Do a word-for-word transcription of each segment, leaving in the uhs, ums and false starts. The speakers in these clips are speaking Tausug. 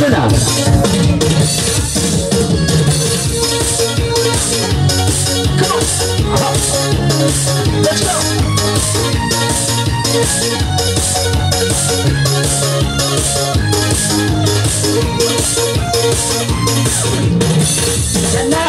Come on. Aha. Let's go. Yan na.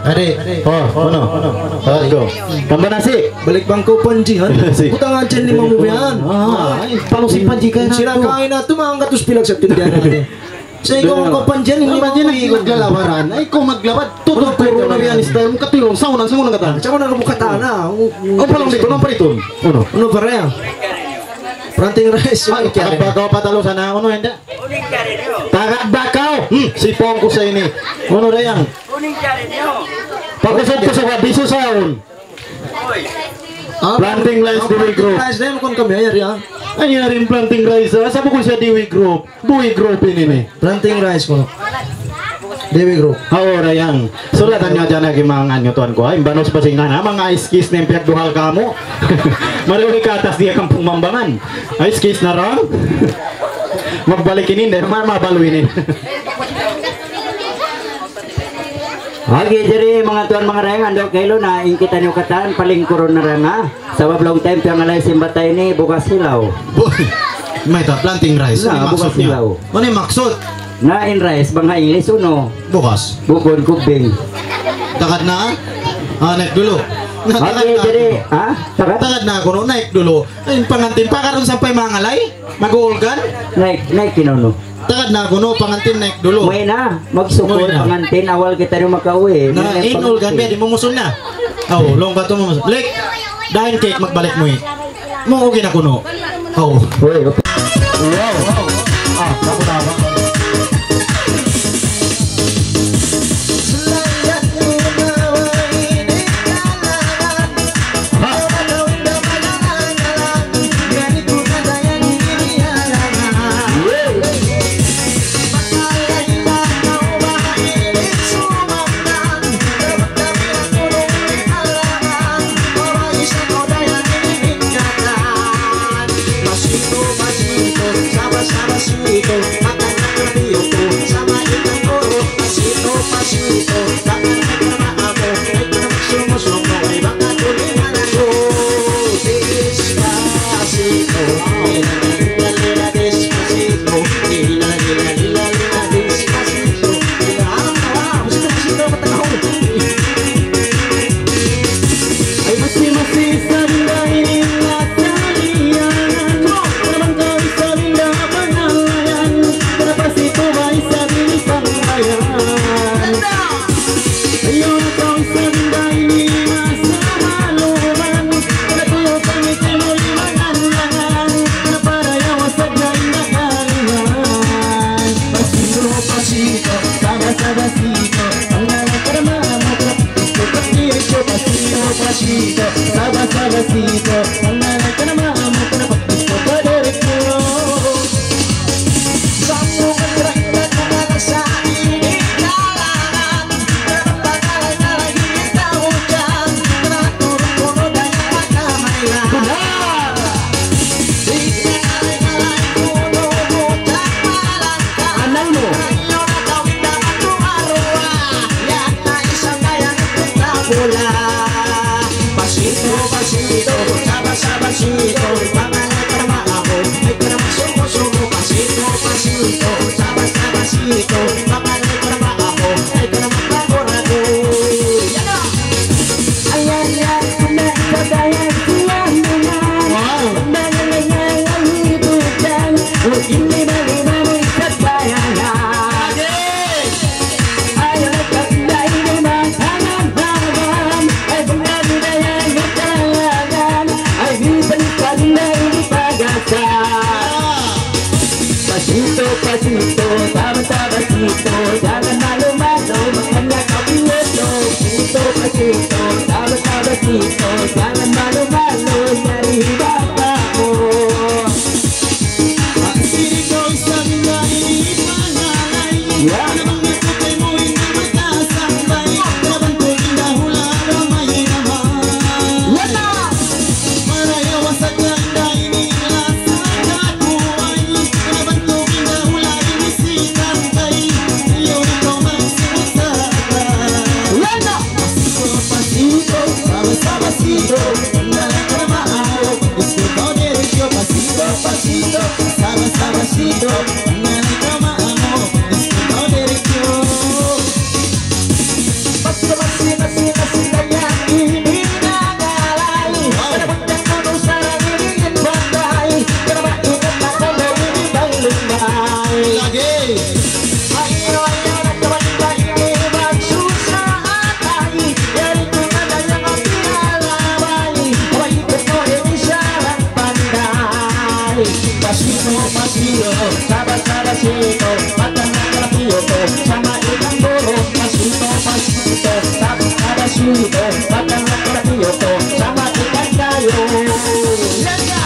Adi. Oh, unu? Let's go. Tambah nasi. Balik bang kaw Panji, ha? Nasi. Butang aja ni mamu yan. Ah, ay, palu si Panji kaya na. Sila kain na tumangkat tus pilag sa tindahan natin. Sa ikaw ang kapanjan, hindi mo Panjan, ang makuha. Naglalabaran. Ay, ikaw maglabad. Tutok ko rin na yan, style mo. Katilong, saunang, saunang katan. Tsaka na, buka tana. Ang palang dito, nang pariton. Ano? Ano pa rin? Plantain rice. Ay, kaya rin. Tagad bakaw, patalo sana. Ano, hindi? Tagad bakaw. Hmm, sipong ko sa ini. Ano rin? Pakusog-kusog, ha, biso saun. Ah, plantain rice, Dewey Group. Rice na yun, kung kami, ayari, ah. Ay, yari yung plantain rice, ah. Sa bukod sa Dewey Group, Dewey Group ini, ni. Plantain rice ko. Dewey Group. Oo, Rayang. Sulatan nyo dyan lagi mga nganyo, tuan ko. Ay, banos pa singa na, mga ice kiss na yung piyagduhal ka mo. Marami ka atas diya kang pumambangan. Ice kiss na ron. Magbalik ini, hindi. Ma-, mabalu ini. Okay, jari, mga tuan, mga rayang, andok kailu na, in kitaniyu katan, palingkurun na ra na. Sabab long time, piyangalay sin bata' ini, bugas hilaw. Boy, mayta', plantain rice. Na, bugas hilaw. Unu in maksud? Na in rice, bang ha English, unu? Bugas. Bukun, kubing. Tagad na? Ah, naik dulu. Na, okay, tagad na jari, kuno. Ha? Tagad? Tagad na kuno, naik dulu. In pangantin, pakarun sampay mangalay? Mag-uulgan? Naik, naik kinunu. Tagad na kuno, pangantin naik dulu. Muwi' na, magsukul, muwi' na. Pangantin, awal kita rin makauwi. Na, in ulgan, biya' di' mumusun na. Aw, long ba ito mumusun? Lik, dahin cake, magbalik muwi'. Mu, okay na kuno. Aw. Uy, okay. Wow. Ah, kamu na ba? Sabah-sabah sito, pangalay ka na maamu, ka na pagpisto pa diretso. Sambungan kita na sa ini kalangan, pangalay-alay kita ujan, na turun puno daya kamailan. Benar. Anay mu. Pasito, pasito, sabah-sabah sito, pangalay ka na maamu, ay ka na magsungko-sungko. Pasito, pasito, sabah-sabah sito, pangalay ka na maamu, ay ka na magpapurado. Yan na. Ayan, yan, na ikatayan siya naman. Wow. Ang mga nangyayari dyan, o hindi ba naman ikatayan na? Lagi! Ayaw na kang dahil naman, tangan naman. Ay, bunyag na yan, magkalagan. Ay, di pa rin pag-asa. Pasito, pasito, sabah-sabah sito, jangan malu-malu, makanya kau piloto. Pasito, pasito, sabah-sabah sito, jangan malu-malu, cari bapak mu. Sirikaw sa mga inipangalay. Yeah. Ano bang natukoy mo, hindi matasambay? Laban ko, indahulara, may naman. Wala! Marayaw sa ganda, ini lasa kakuway. Laban ko, indahulara, ini si Tangkay. Iyo, ikaw magsusa. Wala! Pasito, pasito, sabah-sabah sito. Pangalay ka na maamu, gusto ko diretso. Pasito, pasito, sabah-sabah sito. Pangalay ka maamu, gusto ko diretso. Pasito, pasito, pasito, pasito, yan ini na galay. Wow. Kada punta ka mo sa rangit, patay. Kada maingat ako, daw ini bang lumbay. Lagi. Pasito, pasito, sabah-sabah sito, patang na kalapiyo to, sama ikan burung. Pasito, pasito, sabah-sabah sito, patang na kalapiyo to, sama ikan kayo. Yan na!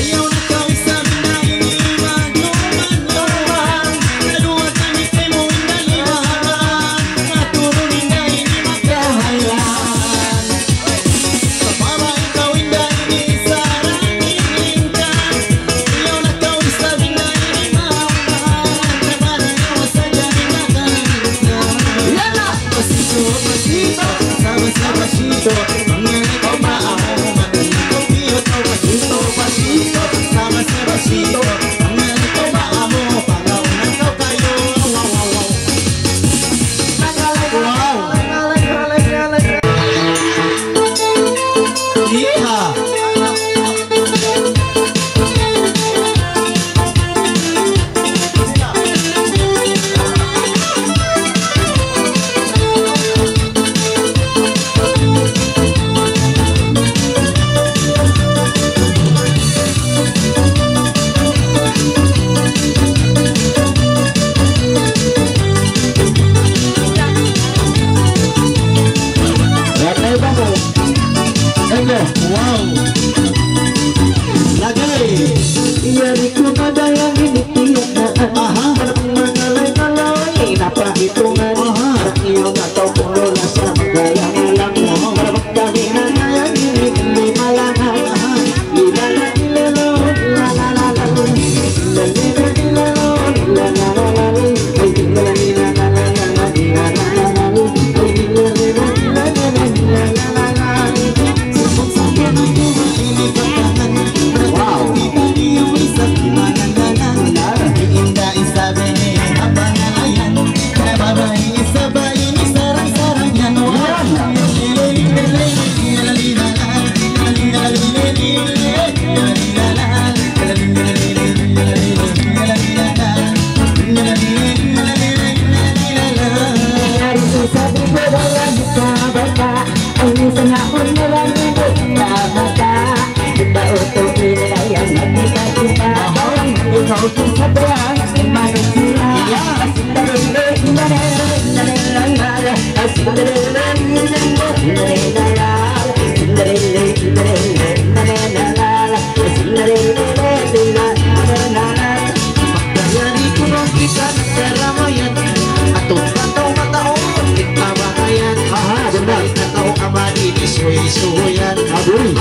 Ayaw na kaw isab na ini magluman-luman. Naluwag ang ngiti mu, indaliman. Naturun, inda ini makahayran. Sa babai kaw, inda ini sarang-ingkan. Ayaw na kaw isab na ini mauman. Kapanayaw sadja ini makalingkan. Yan na! Pasito, pasito, sabah-sabah sito. Manganak kaw maamu, manganak kaw piyoto. Pasito, pasito, sabah-sabah sito. Manganak kaw maamu, pangaunan kaw kayo. Wow, wow, wow. Wow. Yeehaw. Wow. Lagi. Iya, di ko madayang ini tiyak na. Aha. Parang mangalay-ngalay, napahitungan. Aha. Parang iyong ataw kung lola sa magalang-alang. Aha. Parang kami na ngayon, hindi, hindi malangan. Aha. Wow. Abuy.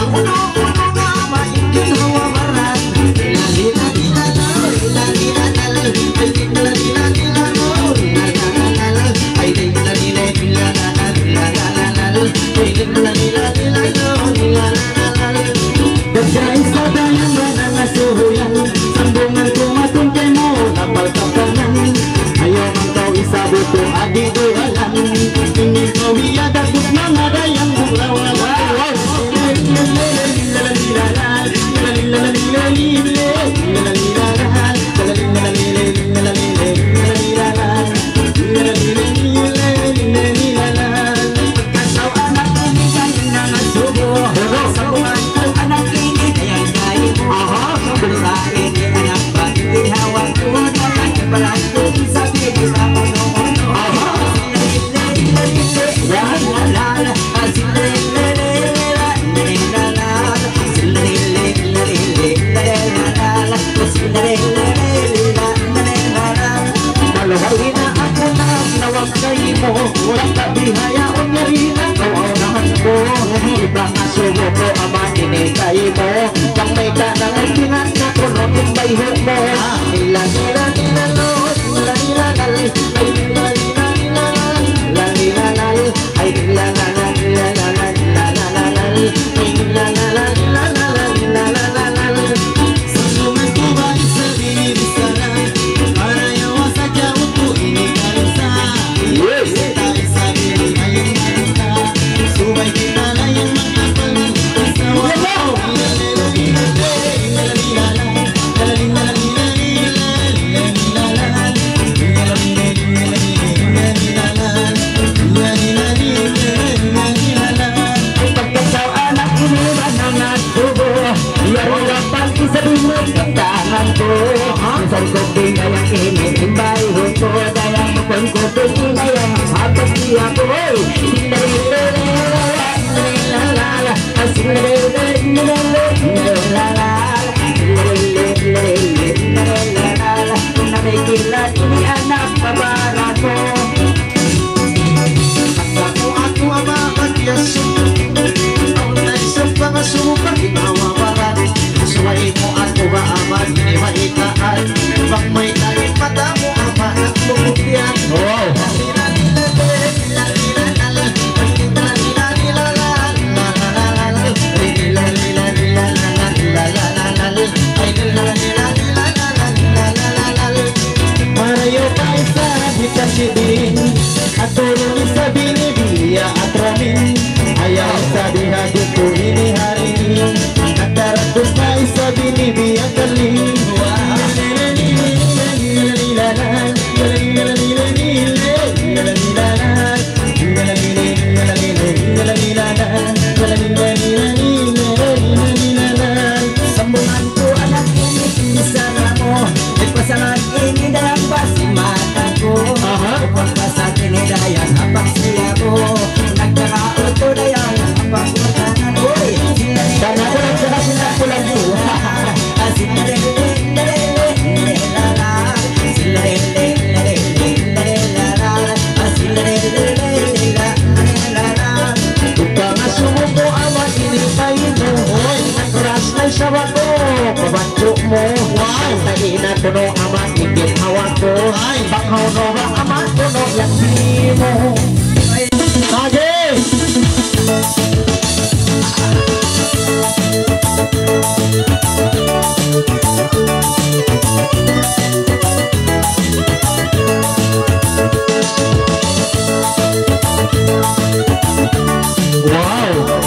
Dayn ha isa dayn ha manga suhuyan, sambungan ku matun kaymu, lapal kapanan. Ayaw man kaw isabut ku adi dugalan. Ingin kaw biya' dagbus manga dayang bulawalan. Aha. Aha. Yan. Maluhay na aku na nawag kaymu, bang kabihayaun yari na kaw aunahan ku. Iban asubu ku amu ini kaymu, bang mayta' na in pinansa' kunu' in bayhu' mu. Ila, ila, ila, lo, ila, ila, lal, ila, ila, ila, lal, ila, ila, lal. Pagkataw anak ini ba nang atubo? Yari dapat isab in tangan ku. Minsan ku pinayang ini, in bayhu' ku, dayang bukun ku pinayang, apat siya ku, hey. Namikila ini anak babarako. Asa mu aku ama' magyasu. Awn na isab pangasubu pa ginhawa-baran. Subay mu aku ba ama' ini maitaan. Bang mayta' in mata mu ama' nagpuputian. Wow. Marayaw pa isab hi Kachibin, aturun isab ini biya' atramin. Ayaw isab bihadtu ini hari ini, nagtaratus na isab ini biya' kalim. Sambungan ku anak ini, bichara mu. Nagpasal ini dayang basi mata ku. Aha. Nagpasal ini dayang apak siya ku. Nagkakaot ku dayang apak mata ku. Uy. Sana aku nagkakasinta ku lagi. Asin na rin, rin, rin, rin, rin, la, la. Asin na rin, rin, rin, rin, rin, rin, la, la. Asin na rin, rin, rin, rin, la, rin, la, la. Bukun na sumuko amat ini pa ino. Oy, nagras na isab aku. Pabantu mu. Wow. Sa ina kuno amat ikit hawak ku. Ay. Bang hawak no ba amat kuno yan di mu. Lagi. Wow.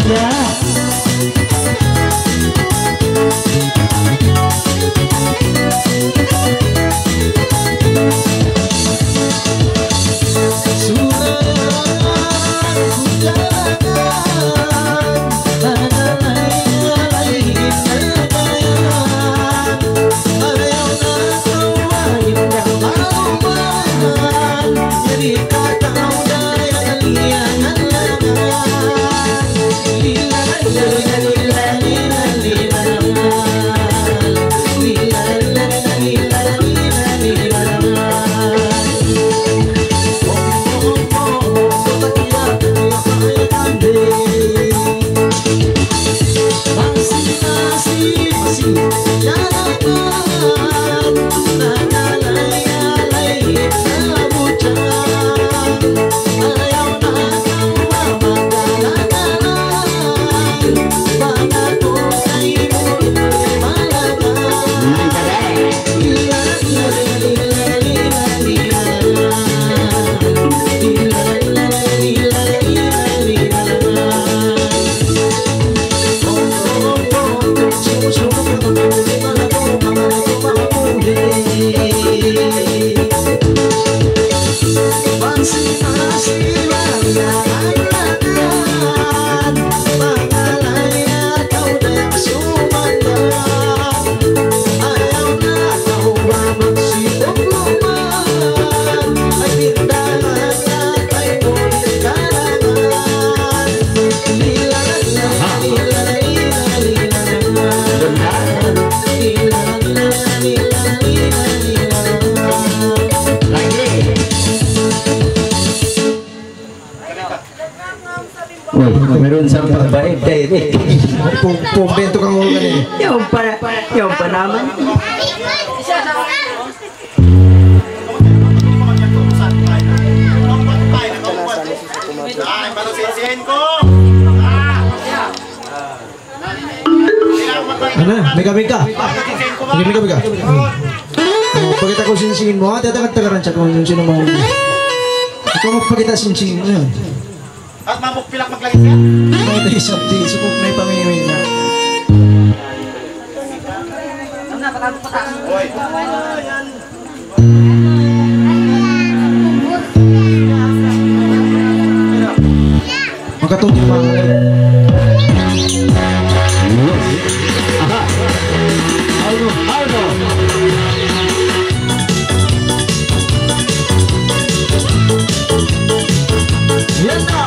Yeah. Uy, mayroon sa pagbayad, eh, eh. Pum-, pumbento ka mo kanina. Yung pa, yung pa naman. Ano? Mika, mika. Mika, mika, mika. Hmm. Oh, pakita' ku singsingin mu. Ate, ate, ate, ate, ate, kung sino mau. Ikaw magpakita' singsingin mu yan. At mamukpilak maglagay siya. Ito isang di, sukok na yung pamimihin niya. Oy. Makatulog pa. Aha. Ano, ano? Yan na.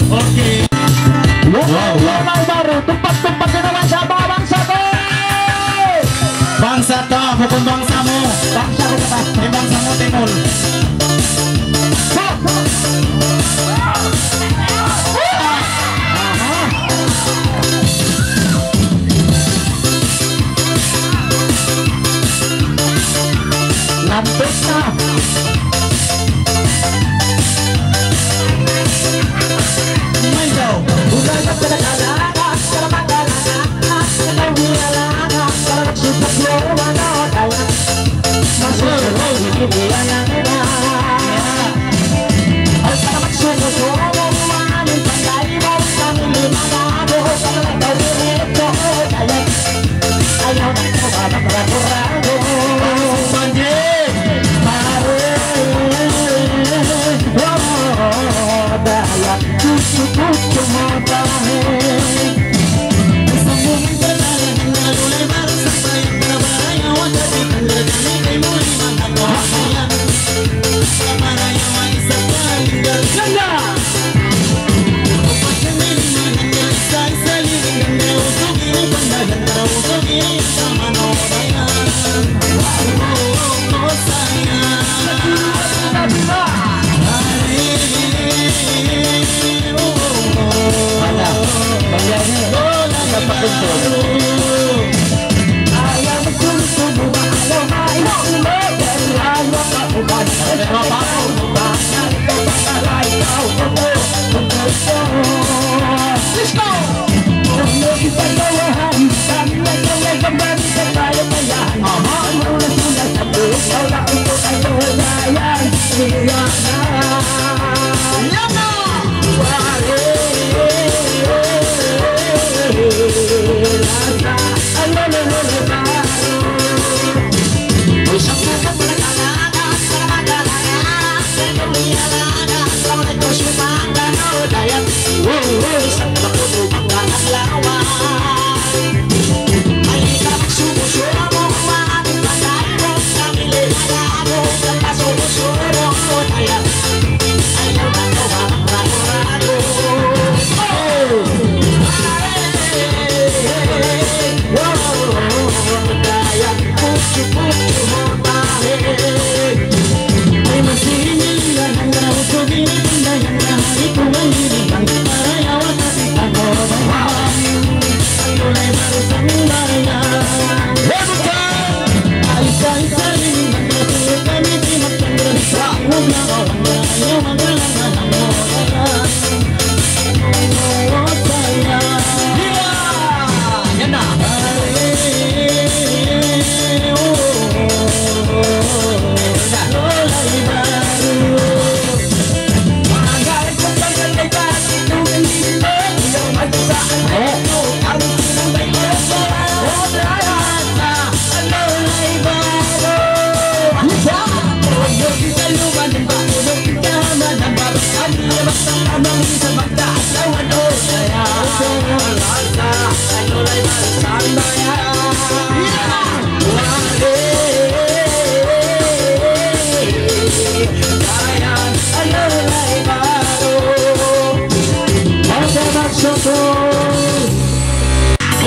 Okay. Wow, wow. Wow, baru. Tumpak-tumpak na naman sa bawang sato. Bangsa to, bukun bangsa mu. Bangsa ku ba? Di' bangsa mu, Timul. Lampit na. Maydaw.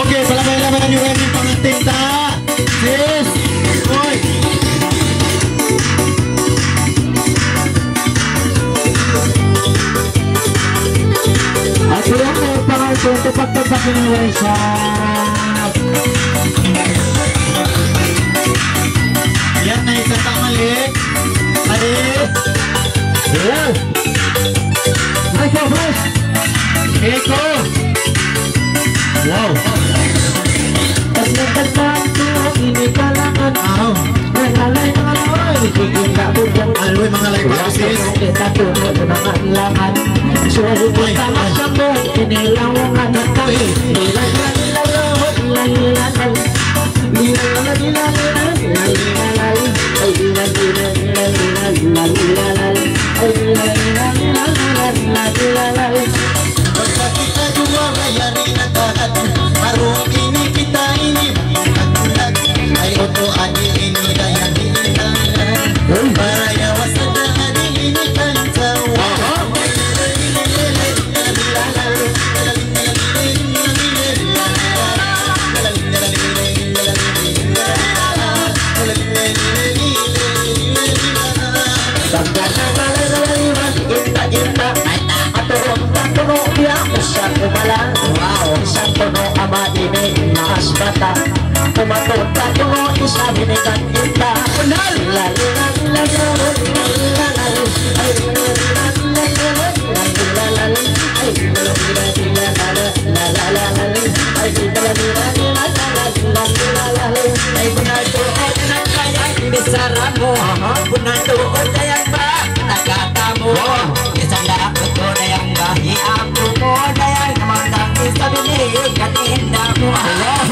Okay, palabay-labayan niyu rin in pangantin ta. Sis! Hoy! At yan, eh, para sa ito, pagpagpakilalan sa yan na isa pa mali. Mali. Ayan. Ay, ko, boss. Eko. Wow. Pagkatapos ini kalangan. Aw. Aloy, manga lahi pa, sis. Ay, ay. Pagka kita duwa mayari na taat, maru ini kita ini magkakulag. Ay, oto adi ini daya di ina. Para yawa sa daan ini kansawa. Aha. Pagka na malalaman, inta-inta. Aturun ta kunu' biya' usap kumalan. Wow. Sa' kunu' ama ini maas bata'. Kumatud ta kunu' isab ini kan inta. Benar. Ay, bunnal tuud dayang kaya in bichara mu. Aha. Bunnal tuud dayang ba nakata mu. Wow. Bisan da aku dayang bahi aku mu, dayang matang isab ini kaninda mu. Wow.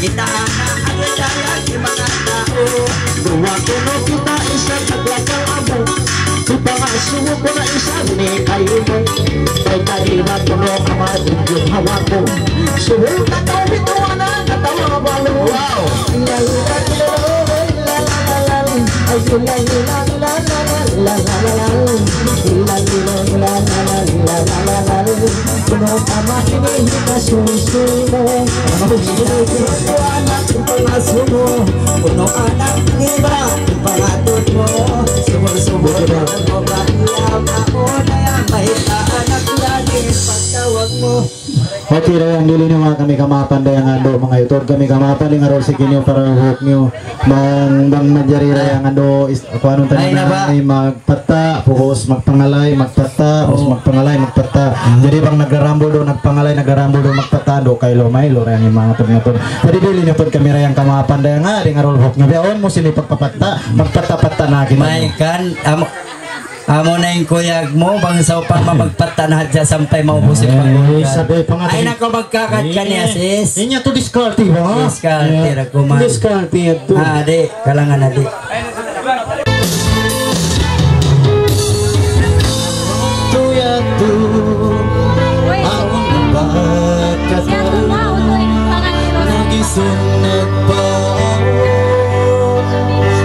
Kita anak anu dayang di manga tau. Duwa kunu' kita isab naglakal amu. Di pangasubu ku na isab ini kaymu. Kay kariba kunu' ama di hawa ku. Subu kataw pitu anak kataw balu. Wow. Ay, Kunu' ama ini hikasusu mu. Kunu' anak pangasubu mu. Kunu' anak iba pangatud mu. Sumul-sumul mu ba iya mau dayang mayta' anak lagi pagtawag mu. Okay, dayang, dili' niyu manga kami kamaapan, dayang, andu', manga YouTube, kami kamaapan, dayang, arul siki niyu para huk niyu. Bang, bang manjari, dayang, andu', is, kuanun ta na ba? Ay, magpatta', pag'ubus magpangalay, magpatta', pag'ubus magpangalay, magpatta'. Jadi bang nagrarambul duun, nagpangalay, nagrarambul duun, magpatta', andu' kailu, mailu, dayang, in manga tun-tun. Jadi dili' niyu tuud kami, dayang, kamaapan, dayang, ha, dayang, arul huk niyu. Bihaun mu sin pagpapatta', magpatta'-patta' na kita. May kan, am-, Amu na in kuyag mu, bang sawpama magpatta' na hadja sampay maubus in pangkuyag. Ay, nako, magkakat ka niya, sis. Inya tu diskarte ba? Diskarte ra kuman. Diskarte yadtu. Ah, di', kalangan na di'. Tuyatu, awn bakat Nagisunnat pa,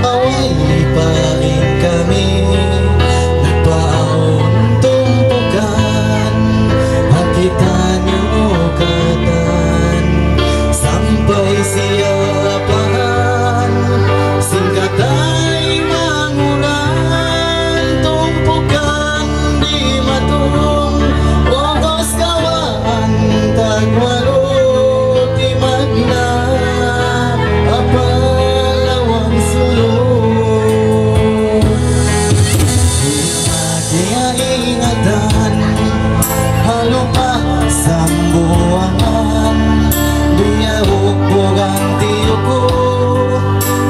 away pa in kami nagpaawn tumpukan ha kitaniyu katan, sampay siyapahan sin kataymangunan tumpukan di' matung, pag'ubus kawa Antag walu timagna' ha palawang sulu'. Di' na kiyaingatan ha lupa' Sambuwangan, biya' hukbugan tiyuku',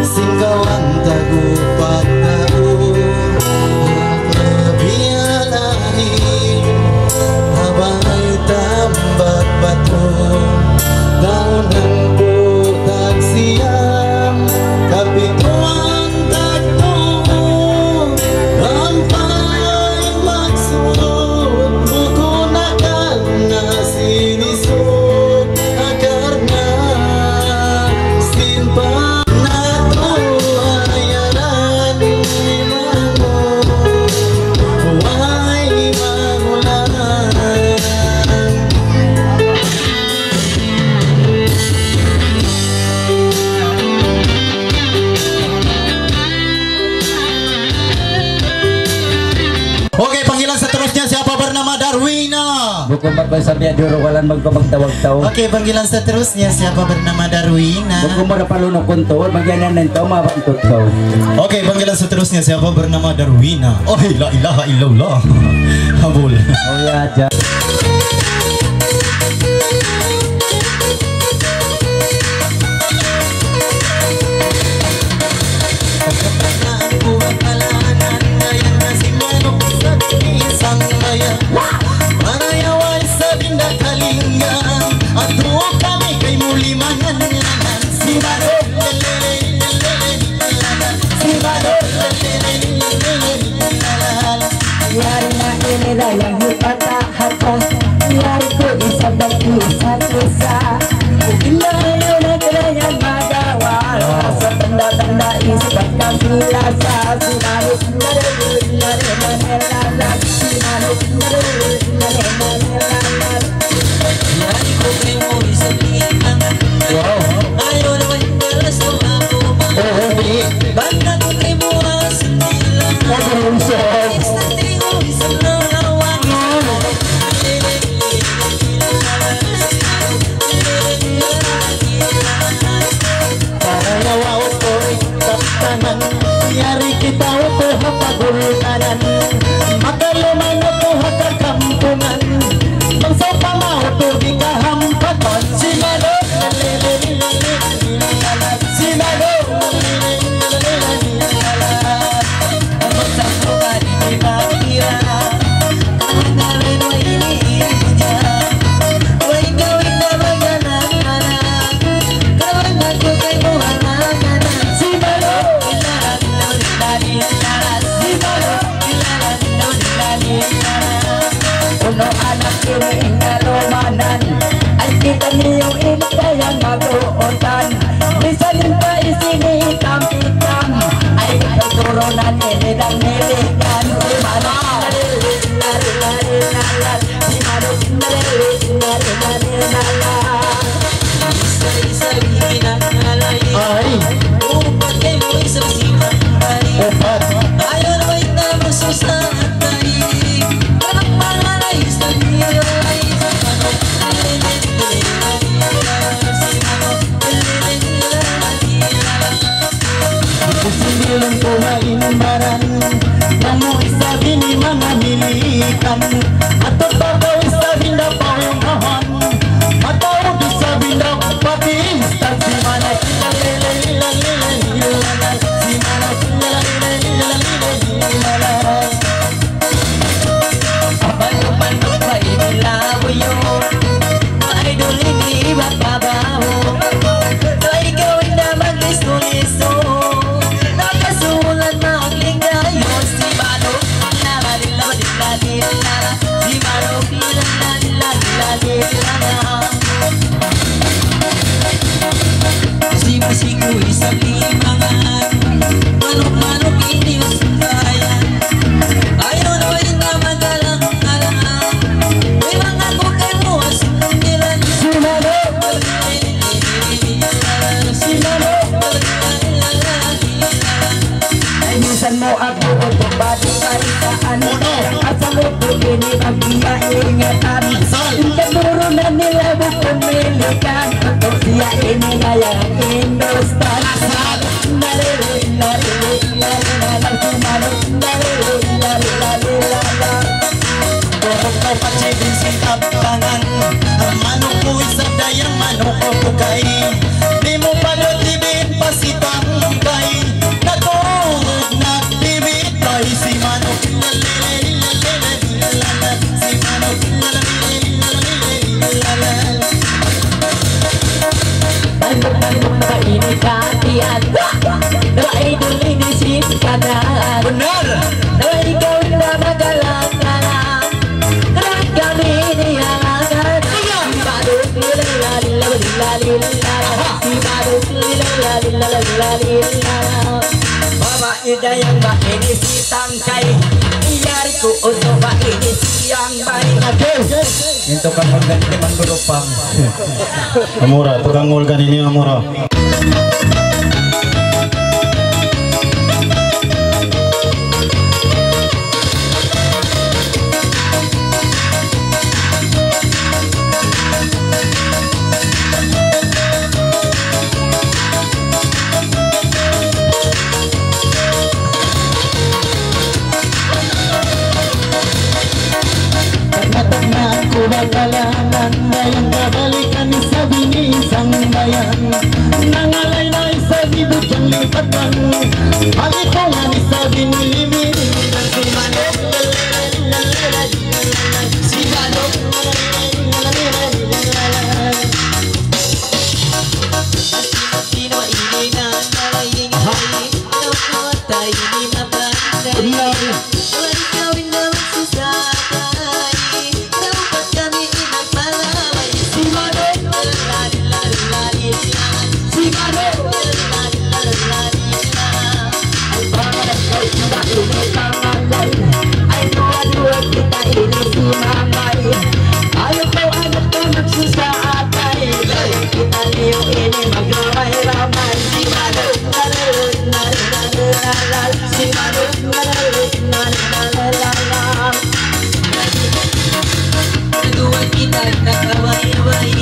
sin kawan tagupat tau. Biya' na in ha bay tambak batu, daun hangpu' tagsiyam, kapituan tagtumu, ampay maksud, bukun akal na sinisuk, akarna sin pa- Okay, panggilan seterusnya siapa bernama Darwina? Bukun ba kaw sabiya' di' uru kalan magpamagtawag tau. Okay, panggilan seterusnya siapa bernama Darwina? Bukun ba da palunukun tau, magyanan na in tau, mabantut tau. Okay, panggilan seterusnya siapa bernama Darwina? Oh, la ilaha illallah. Habul. Oh, ya, ja. Yari na ini dayang hipata hata. Yari ku isab dan kisah-kisah. Indah yun ang kailangan magawa. Sa tanda-tanda isip at kasing lasa. Sinanip na rin, na rin, na rin, na rin. Sinanip na rin, na rin, na rin, na rin. Wow. Oh, hindi. Ano yung song? Para yawa utoy kaptanan, yari kita utoy ha pagulkanan. Makaluman utoy ha kakampungan. Bang sawpama utoy di' kahampatan. Simalo, simalo. Nila bukun milikan, kung siya ini na yan, Hindustan. Asal. Nalili, nalili, nalili, nalili, si Manuk. Nalili, nalili, nalili, nalili. Pokok ko pa chibin si Kaptangan. Manuk ku isab dayang manuk ku kay. Di' mu pa lutibin pa si Tangkay. Natulog na bibitay si Manuk. Si Manuk. Manuk, manuk, ba ini katian. Ba ini siskanan. Benar. Ba ikaw na magalang-galang. Kami ini ang akan. Iya. Ibaduk, lila, lila, lila, lila. Aha. Ibaduk, lila, lila, lila, lila. Baba, idayang ba ini si Tangkay. Iyari ku uso ba ini si Yang Bay. Aduh. Mintu ka pagganti man gulupang. Amura, tukang ngulgan ini, amura. Pagkatapos na ako, bakalanan na yang kabalikan ni sabi ni isang bayan. Nangalay na isa di bujang lipatan. Palitungan ni sabi ni Limi.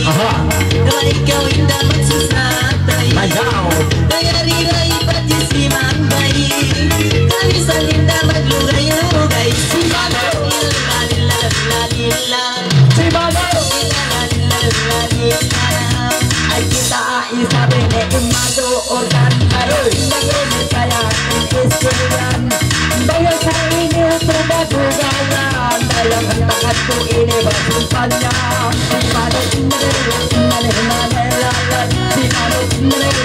Aha. Ayaw. Si Balo. Ay kita ay sabi ni Imado Organ. Ay, hindi kaya ang iskilian. Bayan sa ini, ito ba dugalan? Dayang ang takat ko, ini ba sumpanya? Imado, Imado, Imado, Imado, Imado, Imado.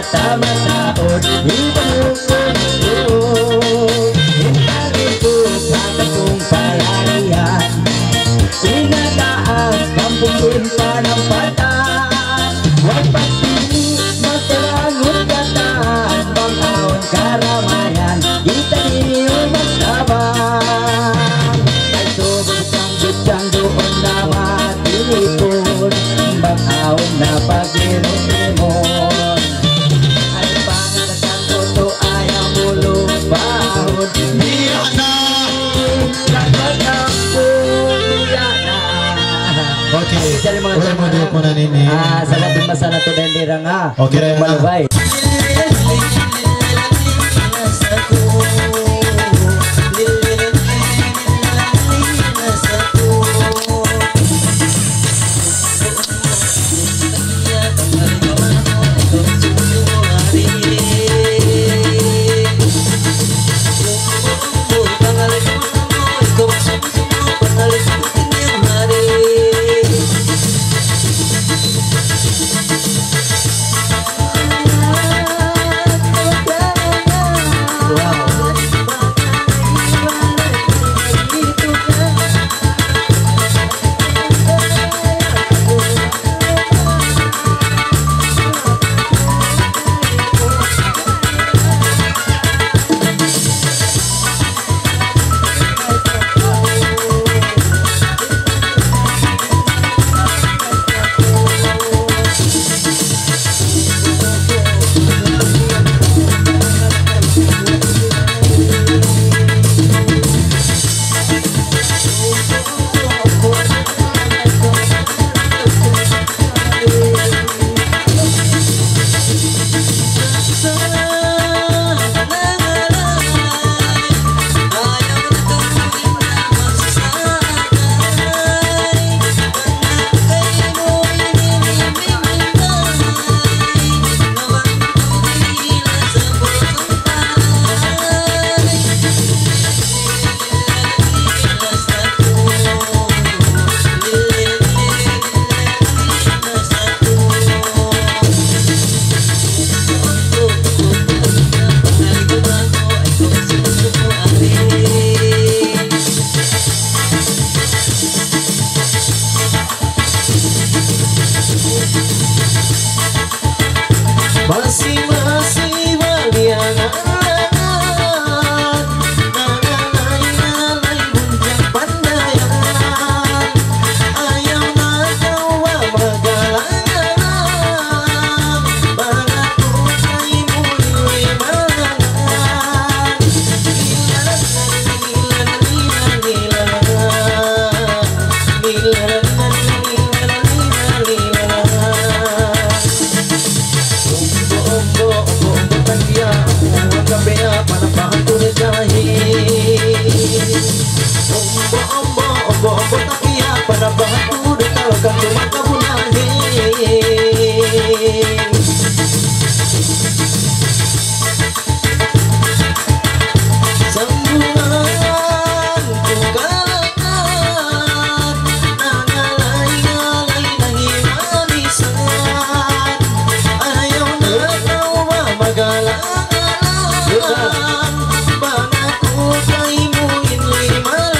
Tamataud, iban hukum itu. Intan itu sa katong palagihan. Inadaas kampung sin panampatan. Way pagpili, masalangut katan. Bang awn karamayan, kita niyu magtabang. Ay, subok Butang duun na matinipun, bang awn na pag-imut-imut. Ay, pangkatan ko to ayaw mu lupahun. Biya' na. Dapat aku biya' na. Okay. Jari manga ulang mu taymanghud. Di' ku na nini. Ah, sa' labi masala to dayn di ranga. Okay, malubay. Masi-masi baliangan, nangalay-ngalay bunjang pandayan, ayaw na kaw mamagal-agal, bang aku kaymu in limalangan. Lila, lila, lila, lila. Sambungan ku kalangan, nangalay-ngalay na himanisan. Ayaw na kaw mamagal-agal, bang aku kaymu in limalangan.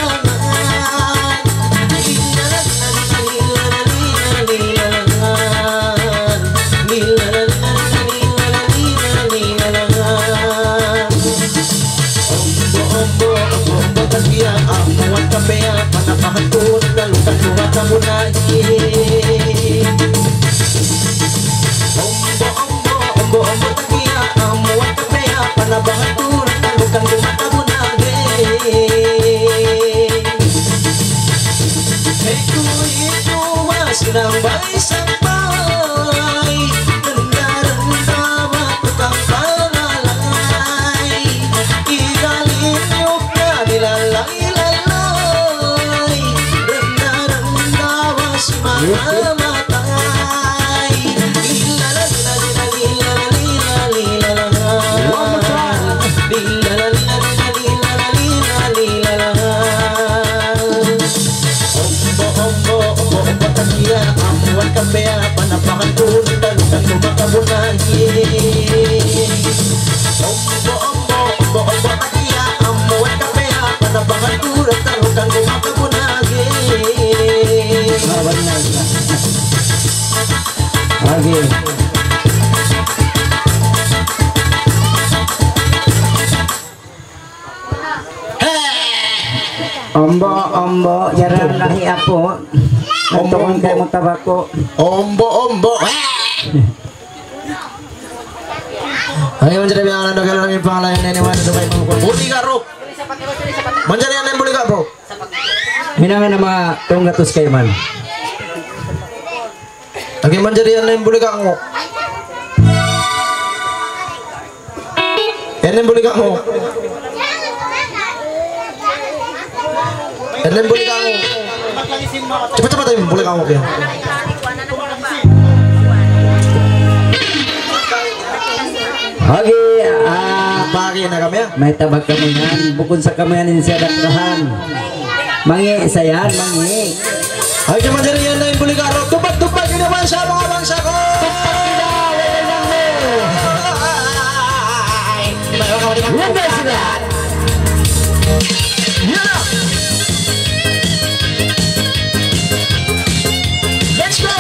Sinambay-sambay, randa-randa wa tukang pangalay, igalin niyuk na nilalay-lalay, randa-randa wa si mamamatay. Lila, lila, lila, lila, lila, lila, lila. One more time. Lila, lila, lila, lila, lila, lila, lila. Ombo, ombo, ombo, ombo, takiya, amuan kapeya, Ombo, ombo, jaran lahi apu. Ombo, ombo. Nantungan kay mu tabako. Ombo, ombo. Ay, manjari biya' na daw kalu in pangalayan ini, man, sabab mangkun. Buliga', bro. Manjari yan in buliga', bro. Hinangan na manga tunggatus kayman. Lagi' manjari yan in buliga' mu. Yan in buliga' mu. Yan in buliga' mu. Cepat-cepat in buliga' mu yan. Lagi', ah, bagi na kami, ah. May tabak kamu yan. Bukun sa kamu yan in siya dakdahan. Mangi' sa yan, mangi'. Ay, kamanjari yan na in buliga', bro. Tupad-tupad, ini bangsa, manga bangsa ku. Tupad sila, wala nang mo. Ay, di ba, kamu di ba? Lumabas sila. Yeah. Let's go.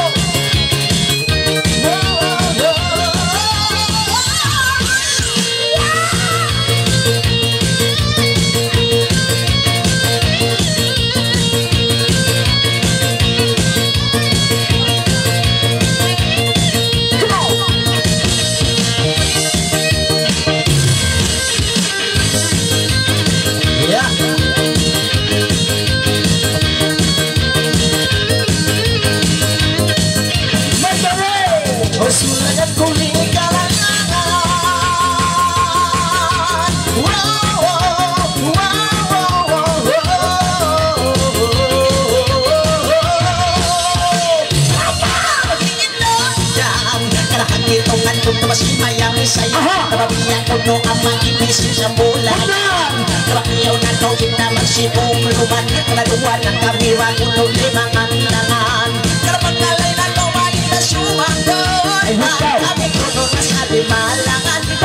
Aha. Benar.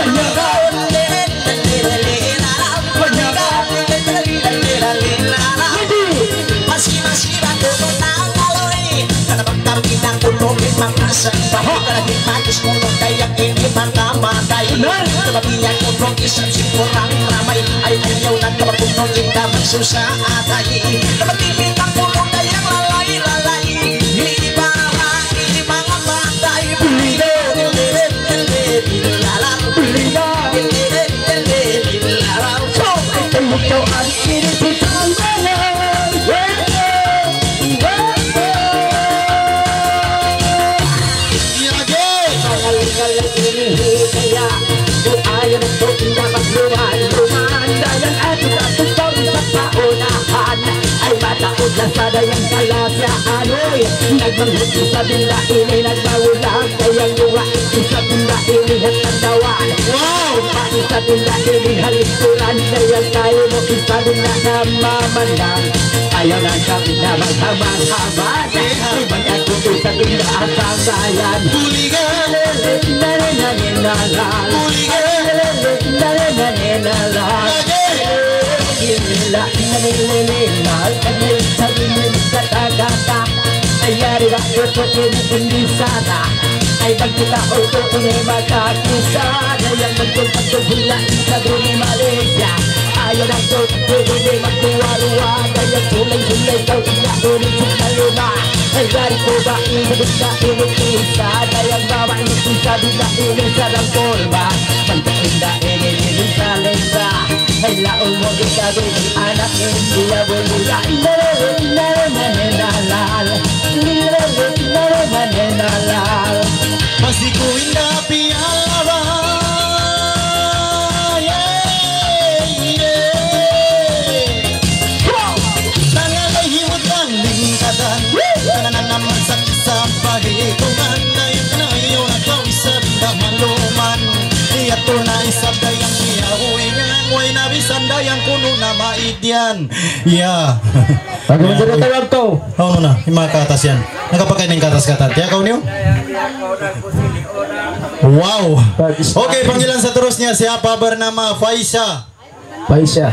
Ay, ikaw. Ay, mataud na sa dayang talasa, anoy. Nagmanghud isab in dahili, nagmawulang dayang duwa. Isab in dahili, hangkan dawan. Wow! Isab in dahili, halikuran dayang tayo mo. Isab in na namamanang. Ayaw na kami na maghamang-hamang. Iban aku isab in dahil sa bayan. Buligan. Nare, nare, nare, nare. Buligan. Nare, nare, nare, nare. Lagi. Ay, laung mu, ikaw in anak India, bulugan. Masi ku inda piyalawa. Yeah, yeah. Tangan ay himut ang lingkatan. Tangan na naman sa kisang pahitungan. Dayang na yun ang kawisap na maluman. Iya to na isab dayang iyahuy niya. Way na bisan dayang kunu na maid yan. Yeah. Pag manjari tawag to. Oo na, in manga katas yan. Nakapakain in katas-katas. Kaya kaw niyo? Wow. Okay, panggilan sa turus niya, siya pa bernama Faisa. Paisa.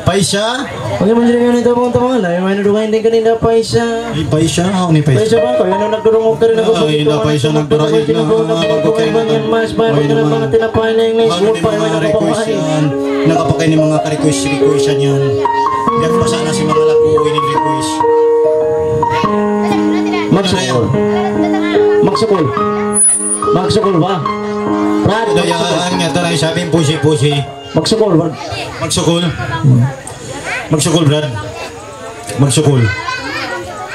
Paisa? Bagaimana jadi ini, tabang-tabang? Lain main dugaing din kanina, paisa. Ay, paisa? Ano ni paisa? Paisa ba? Kaya na nagdurungog ka rin ako. Ay, hindi, paisa nagdurungog na. Bago kayo naman. Mas bago na mga tinapay na English. Ano ni mga request yan? Nakapakay ni mga ka-request, request yan. Yan pa sana si mga lagu, ini request. Magsukul. Magsukul. Magsukul ba? Brad, magsukul. Kaya, ano nga, ito na yung sabing pusi-pusi. Magsukul, Brad. Magsukul. Magsukul, Brad. Magsukul.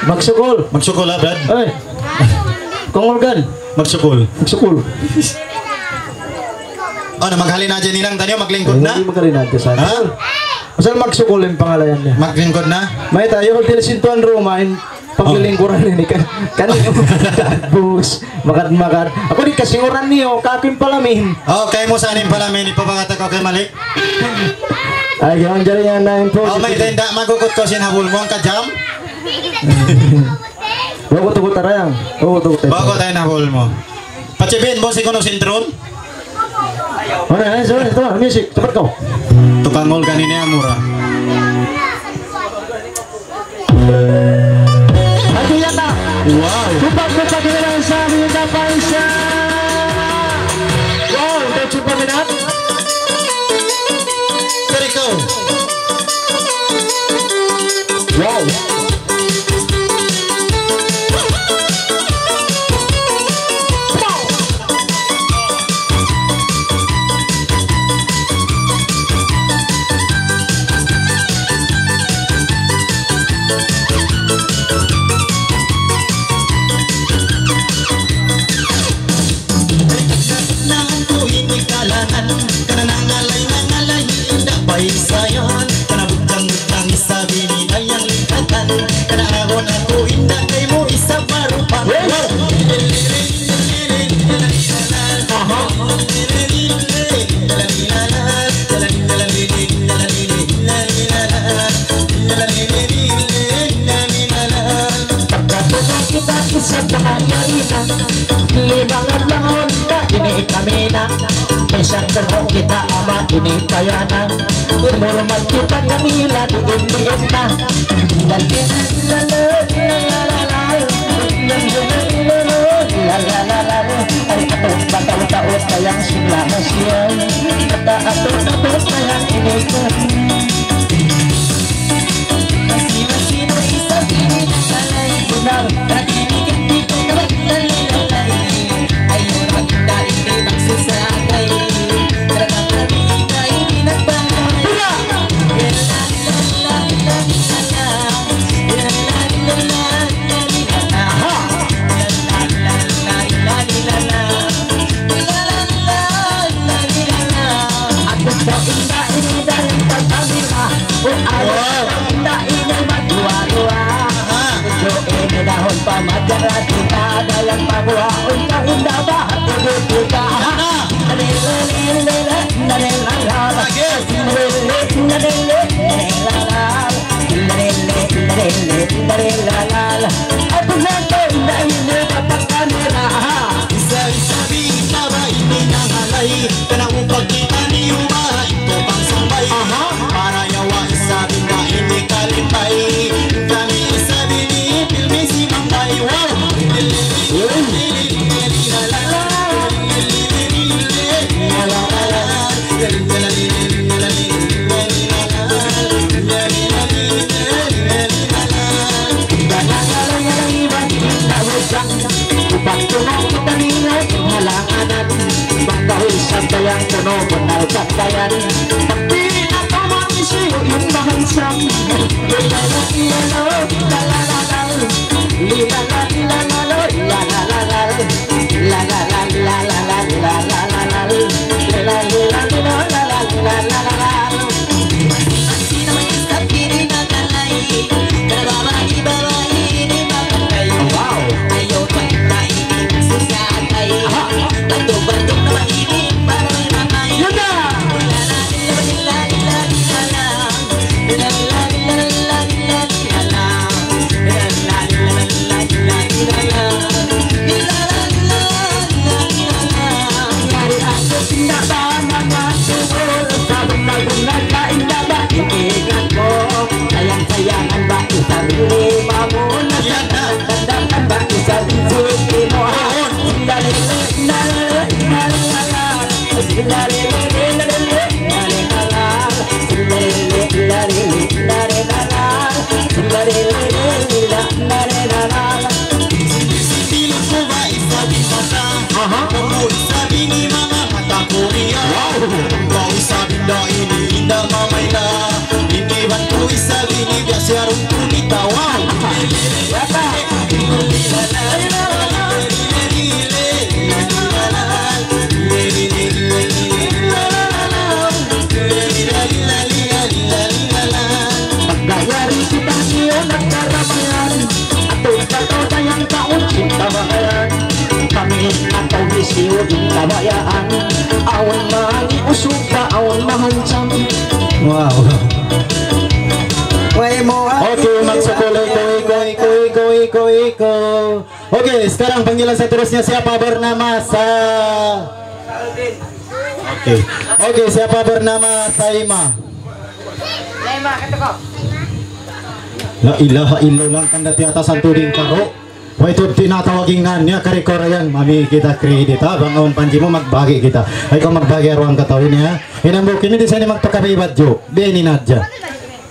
Magsukul. Magsukul, ha, Brad. Ay. Kung organ. Magsukul. Magsukul. Ano, maghalin na dyan, ninang, tayo, maglingkod na? Hindi, maghalin na dyan, sir. Ha? Asal magsukul in pangalayan niya. Maglingkod na? May tayo, hotel Sintuan Roma, in paglilingkuran ini kan. Kan yung bus. Makad-makad. Aku di' kasinguran niyo, kaku' in palamin. Oh, kay mu saan in palamin, ipapangata ko kay Malik. Ay, yung jari yan na info. Oh, may tenda, magukut ko sin habul mu, ang kajam. Bago tugot tarayang. Bago tugot tarayang. Bago tayo na habul mu. Pachibin mo si Kuno Sintron. Ano, ano, sorry, ito, music, cepat kau. Tukang ngol kanina, mura. Hati yata. Wow. Supak, supak, kita lang sa amin na paisa. Wow, ito, supak, minat. Very cool. Wow. Nang ku ini kalangan, kana nangalay-nangalay, inda paisayan, kana butang-butang, isab ini dayang lingkatan, kana ahun aku inda kaymu isab marupan. Aha. Pagkatapos kita isab na mangyari na, lima nga taon na ini kami na. Minsan sa kita ama ini kaya na. Umurmat kita kanila di indiin na. Ay, ato, bataw-taw kayang sila na siya. Bata ato, tapos kayang inikot. Wow. Aha. Lagi. Isa-isa bihin na ba ini nangalay? Kana upag kita ni Uma, ito pang sambay. Aha. Para yawa isa bihin na ini kalipay. Kami isa bihin, pilmi si Mambay. Wow. Uy. Aha. Wow. Wow. Pagka yari kita niyo nagkarabayan, atu pa tau dayang tau cinta bakayan. Kami na tau misiyu in kabayaan. Awn mani usug pa, awn mahanjam. Wow. Way mo. Okay, magsukul, iko, iko, iko. Okay, sekarang panggilan seterusnya, siapa bernama Sa-, okay. Okay, siapa bernama Saima? La ilaha illallah, tanda' di atasan tuding karo. Way tuud tinatawag in ngan niya, kari-kari yan. Mami kita credit, ha? Bang awn panji mu, magbagi kita. Ay, kaw magbagi aruang kataw ini, ha? Hinambuk ini di' sa ini magpakabibadju. Di' ini nadja.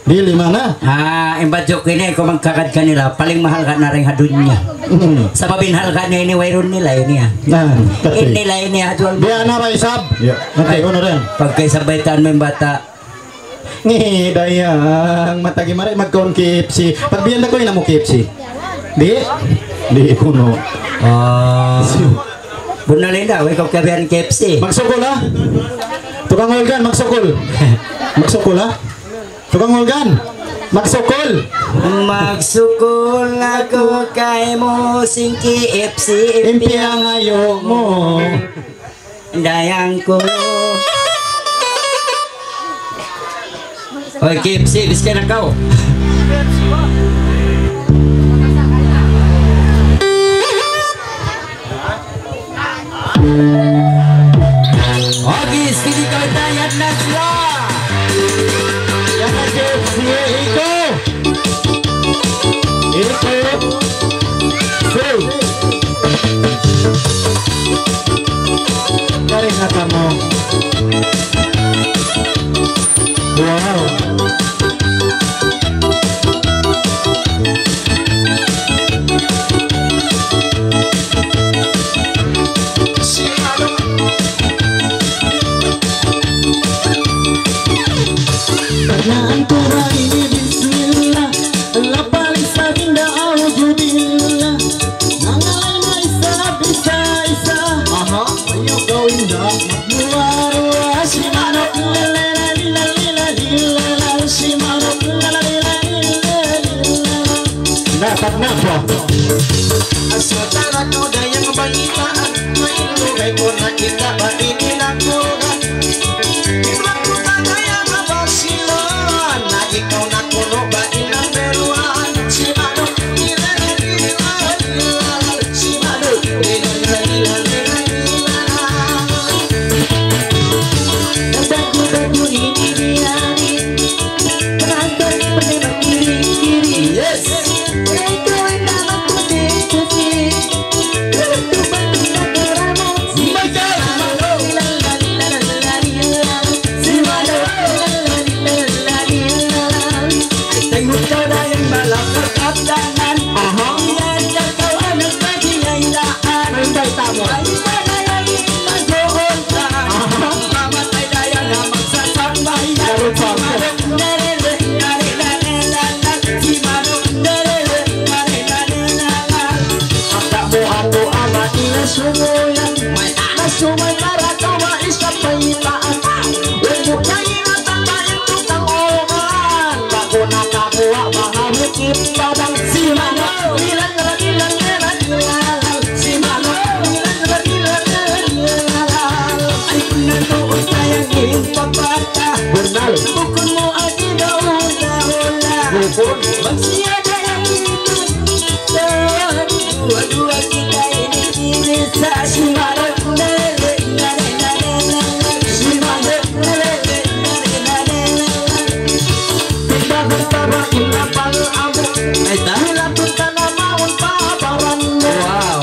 Di' lima na. Ah, in badju' ku ini, kaw magkakad kanila, paling mahal ka na rin ha dunya. Mm. Sabab in halga' niya ini, wayruun nila ini, ha. Na, in nila ini, ha, jual. Biya' na ba isab? Ya. Ay, unu rin. Pagkaisabay taan mu in bata'. Ngi, dayang, matagi mari magkaun K F C. Pagbiyan da ku in amu K F C. Di'? Di' kunu'. Ah. Bunnal in da, way kaw kabiyan K F C. Magsukul, ha? Tukang Olgan, magsukul. Magsukul, ha? Tukang Olgan, magsukul. Magsukul aku kaymu sin K F C in piyangayu' mu. Dayang ku. Oy, K F C, biskay na kaw. Ogis, kini kaw tayad na sila. Yan na, K F C, iko. Ito. Free. Kari na kamo. Wow. Pernah antura ini bismillah, lapal isab inda auzubillah. Nangalay na isab isa-isa. Aha. Ayaw kaw inda magduwa-ruwa. Si manuk lila lila lila lila, si manuk lila lila lila lila. Na, tagna' pa. Asal tara kaw dayang balitaan, may lugay ku nakita' ba ini nakuha. Iban ku pa dayang ha Barcelona, ikaw na kunu' ba in number one? Si manuk, ila, ila, ila, ila, si manuk, ila, ila, ila, ila, ila. Baju-baju ini dia ni. Yes. Aha. Ay, tamu. Aha. Darupa. Ata mu atu ama ina sumuyan. Nasumay marata wa isa pa imaan. Umu kaina tata itu tang oman. Bago na kakuha, mahamit ipadang si Mano. Ilan, ilan, ilan, ilan, ilan. Si Mano. Ilan, ilan, ilan, ilan, ilan. Ay, kung nandoon tayong iyong pagpata. Bernal. Bukun mu ati daw hula-hula. Bukun. Magsiyada yang itu. Dua-dua kita ini, ini sa-, si Mano. Si Mano. Wow.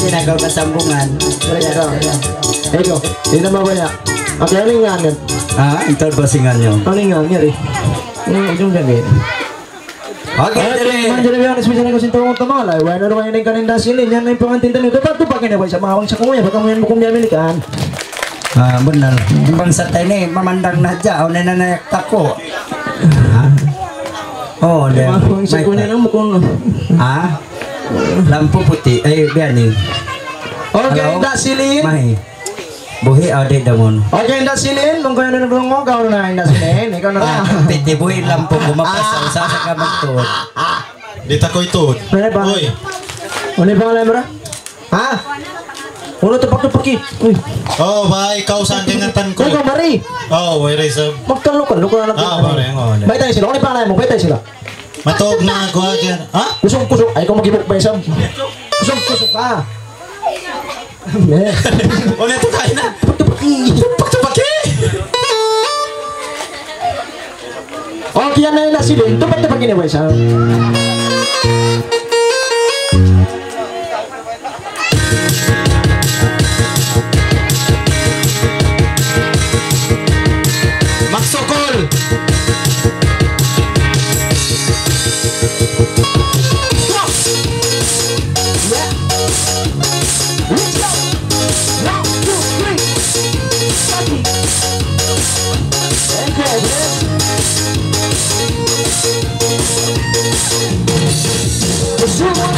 Ginagawa kasambungan. Ikaw. Ikaw. Di' na mabaya'. Ate, unu in ngan niya? Ah, ito ba in ngan niya? Unu in ngan niya, eh? Unu in ngan niya? Okay, dali. Manjari biya' na special ko sin tungod tamala. Wala na rin kanin dasilin. Yan na in pangantin taniyu. Dapat tupakin na ba sa mawang sa kuya? Baka mo yan bukum biya' Amerikan. Ah, benar. Bangsa tayo ni, mamandang na dyan. O, na na na tako. Ha? Oh, di. Mawang sa kuya na mukong. Ha? Lampu puti'. Ay, biya' ni. Okay, dasilin. Mahi. Buhi', adi' damun. Okay, inda' silin, mungkin ano na ba mo, ikaw na, inda' silin, ikaw na. Ah, pwede buhi' lampu, gumapas sa usa sa kamagtuon. Di' ta koy tuod. Ano ba? Uy. Ano ba nga, Lemra? Ha? Ulo tupak-tupak eh. Uy. Oh, bay, ikaw sa akin ngatan ko. Ikaw, Mari. Oh, where is, uh, magkalo-kalo ko na lang. Ah, pare, oh, ano. Baytay sila, ano pa mo? Baytay sila. Matog na ako agad. Ha? Kusog-kusog. Ay, ikaw mag-ibok ba isang? Kusog-kusog ka. Amen. O, na ito tayo na. Tupaki. Tupaki. Okay, yan na yun na si Lin. Tupak-tupak ini, boy, sa. Magsukul. Yeah. Let's go. One, two, three. Party. Let's go, let's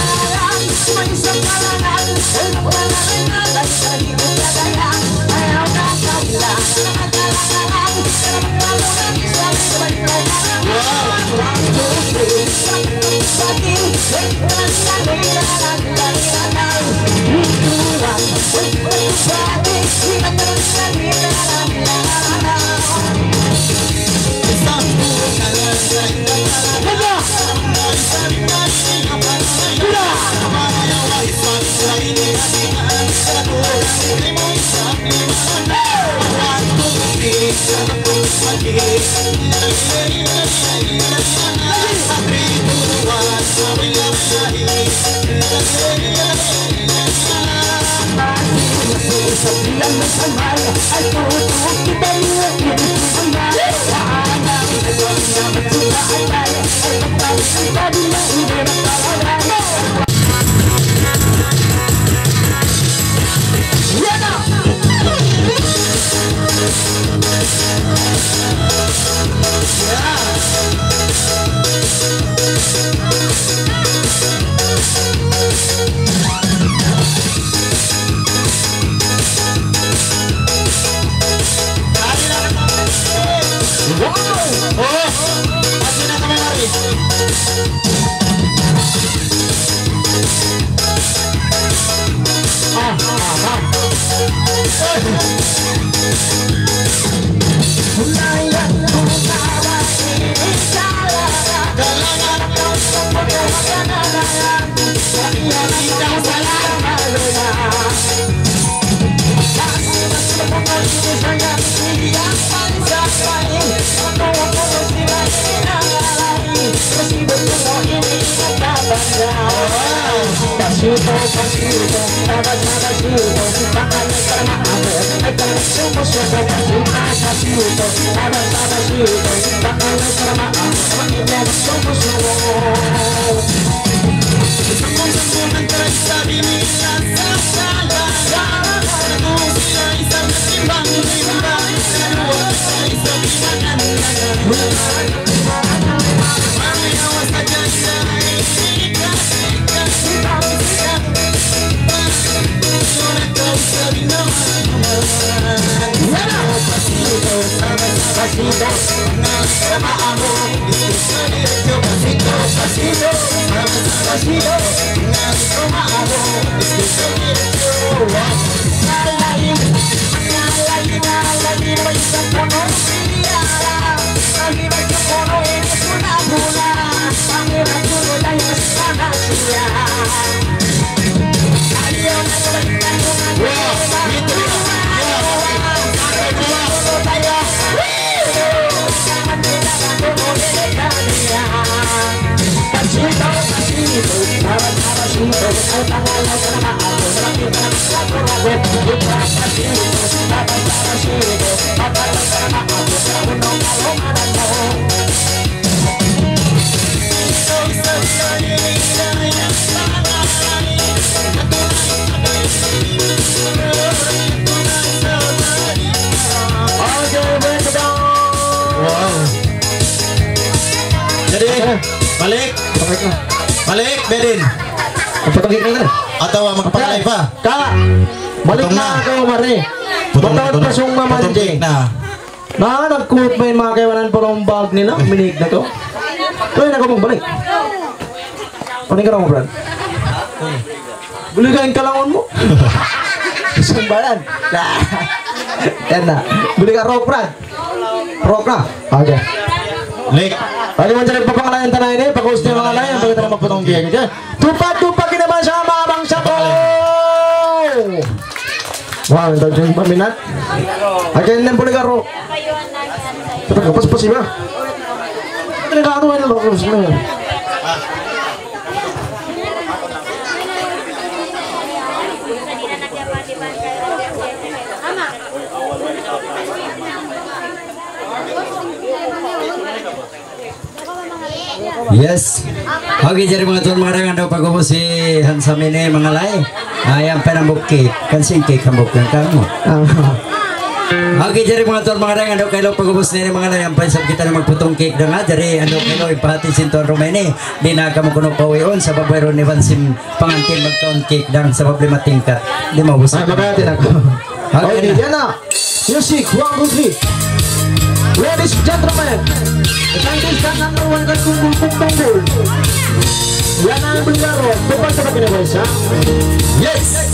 go. Wow. Jadi, balik. Balik na. Balik, Bedin. Magpatungkik na. Atawa magpakalain pa. Ka. Balik na kaw, mare. Putong, putong, putong. Mataud pa sung mamanjing. Putong na. Na, nagkuhut ba in manga kaibanan pa laung bag nila? Minig na kaw. Tuloy na kaw magbalik. Panig ka na mo, Brad. Buli ka in kalangun mu. Sumbaran. Na. Yan na. Buli ka rock, Brad. Rock na. Okay. Lik. Ano man dyan, pagpangalayan ta na ini, pag-host niya mga layan, pagkita na magpatungkik, okay? Tupad, tupad, kinabahan sa mga bangsa ko! Wow, ito yung paminat. Again, nang Buligaro. Ito, kapas-pas iba. Ito, nag-ano, ano, ano, ano, ano. Yes. Okay, jari manga tuwan manga dayang, andaw pag'ubus hi Hansam ini manga lay. Ah, yan pa in hambuuk cake. Kan singkik hambuuk yan kamu. Ah. Okay, jari manga tuwan manga dayang, andaw kaylu pag'ubus ini manga lay. Ampa isab kita na magputungkik da nga. Jari andaw kaylu ipahati sin tuwan rumah ini. Di' na kamu kunu' pauwiun, sabab wayruun iban sin pangantin magtungkik da sabab lima tingkat. Di' maubus. Ah, makahati na aku. Okay, okay na. Yan na. Music, one, two, three. Ladies and gentlemen, the contestant number one, Kang Tunggul, Kung Tunggul. Yan na in Buligaro. Tupad sa pagkinabuhi sa. Yes.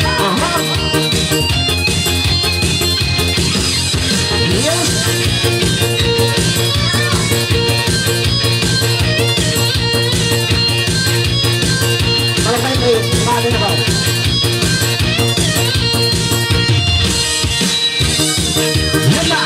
Aha. Yes. Kalau main di, mana na ba? Yan na.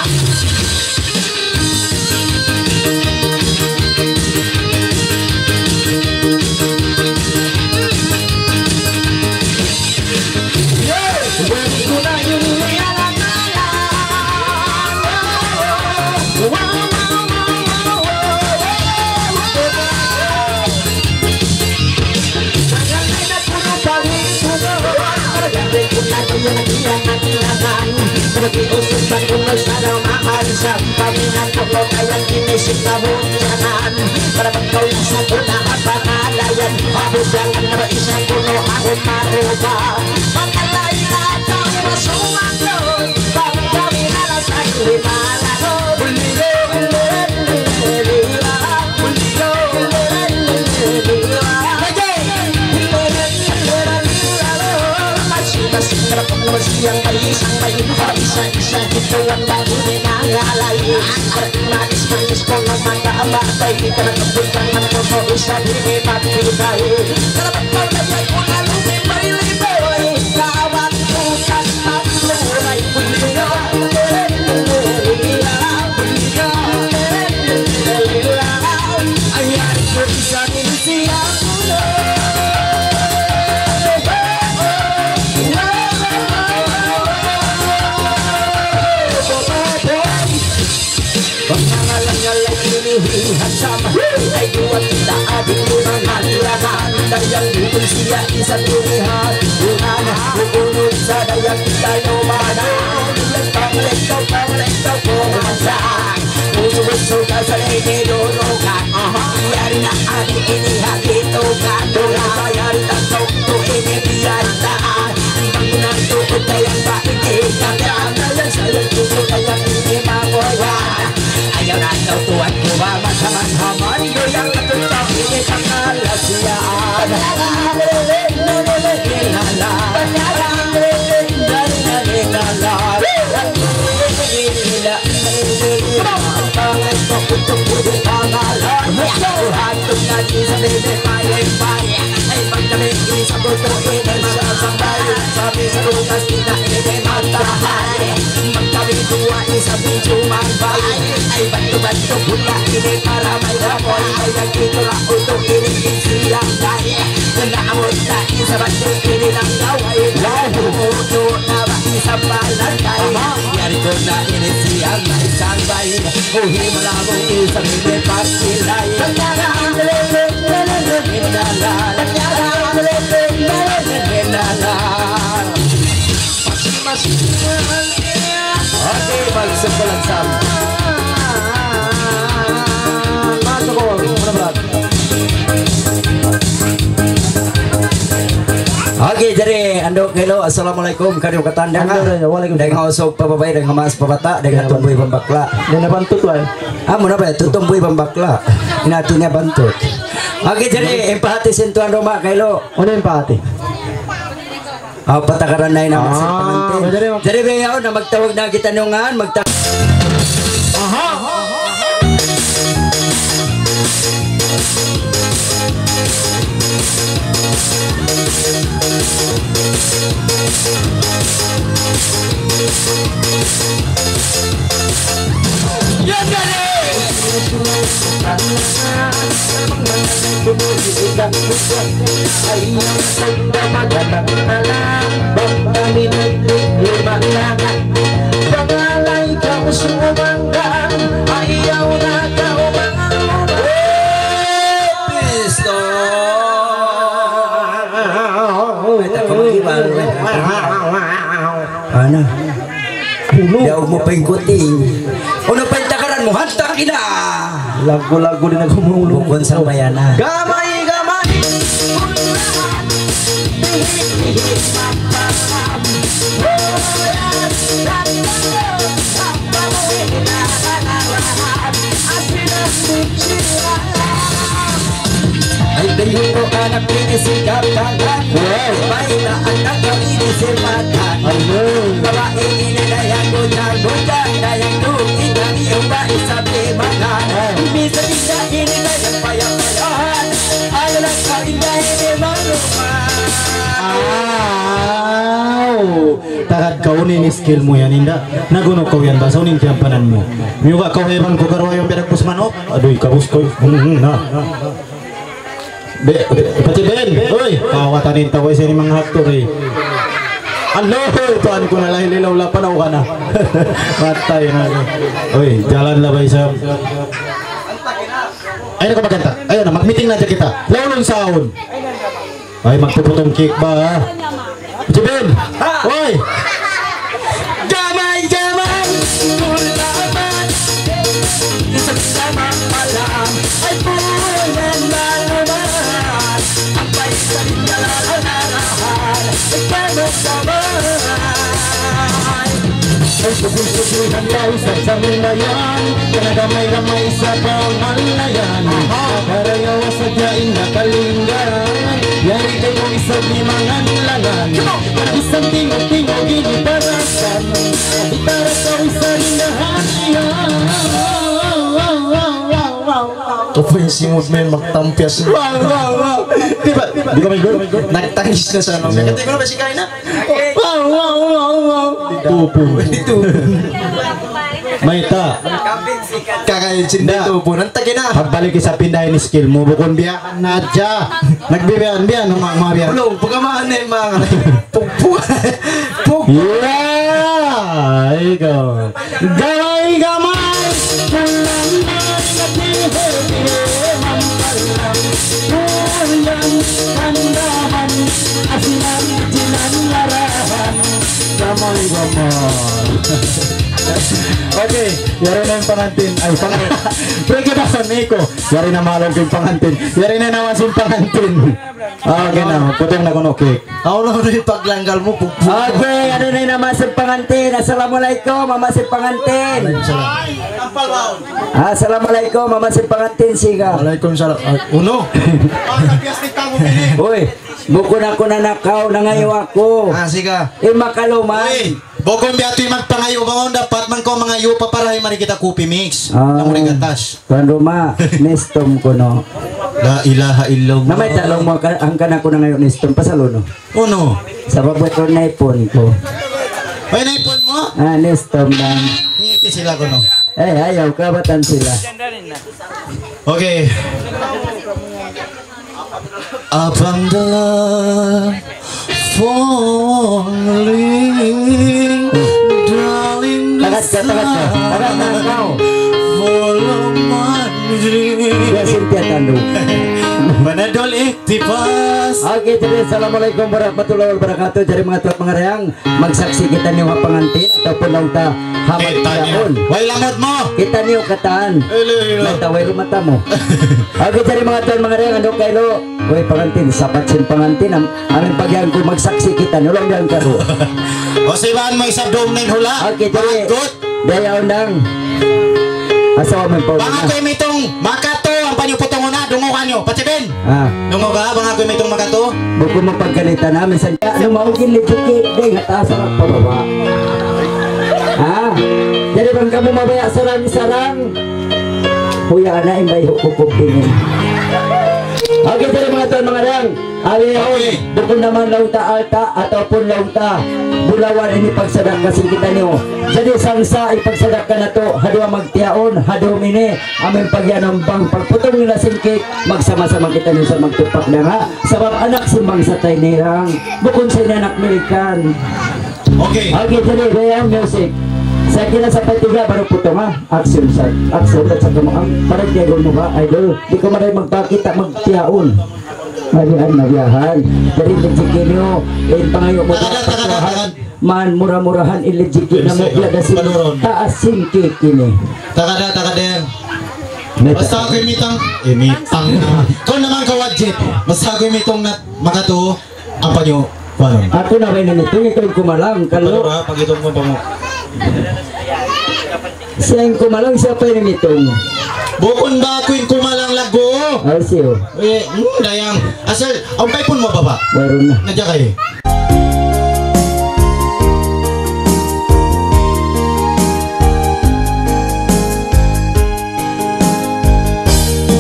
Tuwa' isab in juman bay, ay bantu-bantu pula ini para may ramoy, ay nagtitira utuk ini in siyang bay. Naamot na isab bantu ini nang gaway, utuk na ba isab balantay. Aha. Yari ko na ini siyang bay, isang bay, uhi malamu isab ini pagsilay. Tanyara, tanyara, tanyara. Okay, magsukul ang sam. Magsukul. Ano ba? Okay, jadi, andu' kailu, assalamualaikum, kaniyu katan. Andu', waalaikumsalam. Dayn ha usug pa babai, dayn ha maas pa bata', dayn ha tumbuy pa bakla'. Dayn ha bantut, way. Ah, muna ba? Tumbuy pa bakla'. Hāti niya bantut. Okay, jadi, in pahati sin tuan rumah, kailu. Unu in pahati? Ah, patakaran na in amat sin pangantin. Ah, jadi, mag- Jadi, bihaun na magtawag na kita nungan, magta- Aha! Yan, yan, eh! Pisto. Ano? Puno. Yaw mu pa in kuting. Unu pa in takaran mu? Hanta kina. Lagu-lagu di nagumulong. Bukun sa bayanan. Gamay, gamay. Ay, dayn ha anak ini si Katangan. Wow. Bayi na anak ini si Matan. Ayun. Babae ini dayang bujang-bujang, dayang tuki, dayang uba, isa pimangan. Ah. Bisa-bisa ini dayang paya-payahan. Ayaw lang kain dahil di maluman. Aw. Tagad kaw ini skill mu yan, inda. Nagunu kaw yan, basa unin tiyampanan mu. Miyuga kaw heban ku karuwa yung pinagpus manok. Aduy, kabus ko. Hmm, hmm, na. Be, be, pati Ben. Uy, kawatan in taway siya ni mga aktor, eh. Ano? Tuan ku na lahi lilaw lapan ako ka na. Patay na. Uy, jalan labay sa. Ayun na, magkanta. Ayun na, mag-meeting na dyan kita. Laulong saon. Ay, magpuputong cake ba, ha? Jibin! Ha? Hoy! Jamay, jamay! Kulaman! Isang damang malam ay buhay na naman. Ang paisalin na lang ang arahan. Ikaw mo sabay. Ay, subuy-subuy hanggaw sa sangimayan, kanagamay-gamay sa pangalayan. Aha. Karayawa sa diyain na kalinggan, yari kay mo isab ni manganlangan. Come on. Isang tingog-tingog ini parasan, gitara sa isa rin na hatihan. Ito po yung simod, men, magtampias. Wow, wow, wow. Di ba? Di ba, may good? Nagtangis na sa ano. Kaya tingnan ba si Kaina? Wow, wow, wow, wow. Tupo. Ito. Mayta'. Kakain sin tupo. Nantagin na. Pagbalik sa pindahin skill mu, bukun biya' na dya. Nagbibiyan, biyan, mga, mga biyan. Ulo, pagkamaan na yung mga pugpug. Pugpug. Yeah! Ikaw. Gamay-gamay, kulang na rin at libre-libre, mampal lang. Ulam, pandaman, asinan, tinan, larahan. Gamay-gamay. Okay, yari na in pangantin. Ay, pang-, break it down, Nico. Yari na malong in pangantin. Yari na naman sin pangantin. Ah, okay na. Putong na kuno, okay. Ako na rin paglanggal mu, pugpug. Okay, unu na in ama sin pangantin? Assalamualaikum, ama sin pangantin. Waalaikumsalam. Assalamualaikum, ama sin pangantin, siga. Waalaikumsalam. Ah, uno. Uy, bukun aku nanakaw, nangayu' aku. Ah, siga. Eh, makalumay. Uy, bukun biya' tu in magpangayu', bang dapat man kaw mangayu', paparahi mari kita kupi mix. Ah. Namuri gatas. Tuan rumah, nistom kunu'. La ilaha illallah. Na mayta' laung mu ka, hangkan aku nangayu' nistom, pasal unu? Unu? Sabab mayta' na iPhone ku. Ay, na iPhone mu? Ah, Nestor man. Ngiti sila kuno. Eh, ayaw, kabatan sila. Okay. Upon the love falling, darling, the Takat ka, takat ka. Takat na, sun ikaw. Follow my dream. Biya' sin tiyatandung. Panadol eh, tipas. Okay, jadi assalamualaikum warahmatullahi wabarakatuh. Jadi manga tuwan, manga dayang, magsaksi' kitaniyu ha pangantin ataupun laung ta ha magtiyaun. Way lamud mu. Kitaniyu katan. Ilo, ilo. Laung ta way lumata mu. Okay, jadi manga tuwan, manga dayang, anu kaylu? Way pangantin, sapat sin pangantin, am-, amin pagiyan ku magsaksi' kitaniyu, laung biya' karu. O, sibahan mu isab dum na in hula'. Okay, jadi, Manggut. Daya undang. Asawa man pa. Bang aku imitung makatu, ampa niyu putungun na, dungugan niyu. Patibin. Ah. Dunguga, bang aku imitung makatu. Bukun mu pagkalitan na, minsan ka, lumaugin ni Chiki, di nga taas ang pababa. Ha? Jadi bang kamu mabaya' sarang-sarang, huya na, imbay hukukupingin. Okay, jadi manga tuwan, manga dayang. Awi, okay. Bukun na man laung ta alta' ataupun laung ta bulawan ini pagsadakka sin kitaniyu. Jadi, sangsa' ipagsadakka natu', ha duwa magtiyaun, ha duwa ini, amin pagiyanun bang pagputung nila sin cake, magsama-sama kitaniyu sa magtupak na nga. Sabab anak sin bangsa Taynirang, bukun sa ini anak Milikan. Okay. Okay, jadi, daya music. Sa' kina sa patiga, baru putung, ha? Action, sir. Action, at saka mo, ang parang tiyagun mu ba, idol? Di' ku maday magpakita', magtiyaun. Mabiyahan, mabiyahan. Jadi, in rijiki niyu, in pangayu' mu, taga, taga, taga, taga. Man, mura-murahan, in rijiki namu', biya' da sin taas sin cake ini. Taga da, taga da yan. Basta aku imitung, imitung na. Kaw naman ka, Wajid. Basta aku imitung na makatu. Ampa niyu, paano? Aku na ba in imitung, ikaw in kumalang, kalu. Paano ba? Pag-itung mu pa mu. Siya in kumalang, siya pa in imitung. Bukun ba aku in kumalang lagu? Ay, siya. Eh, hmm, dayang. Asal, ang paipun mu, baba. Meron na. Nadya kayo.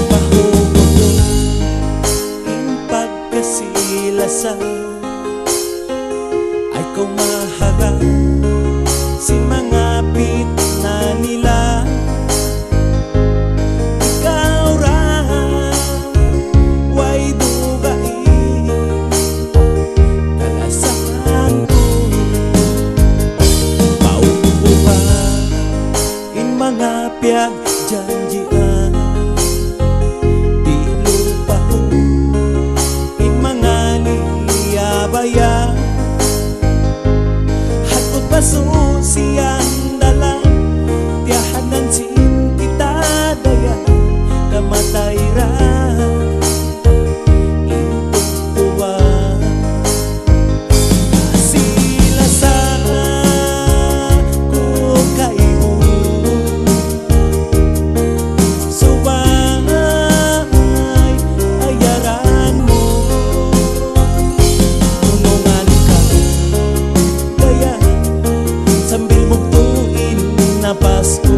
Pahugot in pagkasi-lasa, ayaw kaw maharap sin manga pitna nila. Ikaw ra way dugaing kalasahan ku. Paupuhan in manga piyagjanjian, di' lupaun in manga liyabayan. Hangtut masusiyan dalan, tiyahanan sin kita dayahan, kamatay ra in tuwan. Kasi-lasa ku kaymu, subay ayaran mu. Tunungan ka dayahan sambil bugtu' in napas ku.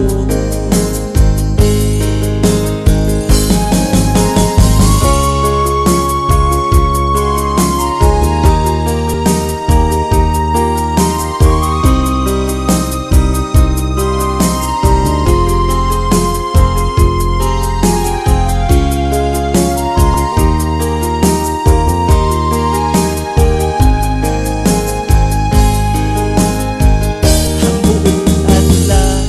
Hambuuk adlaw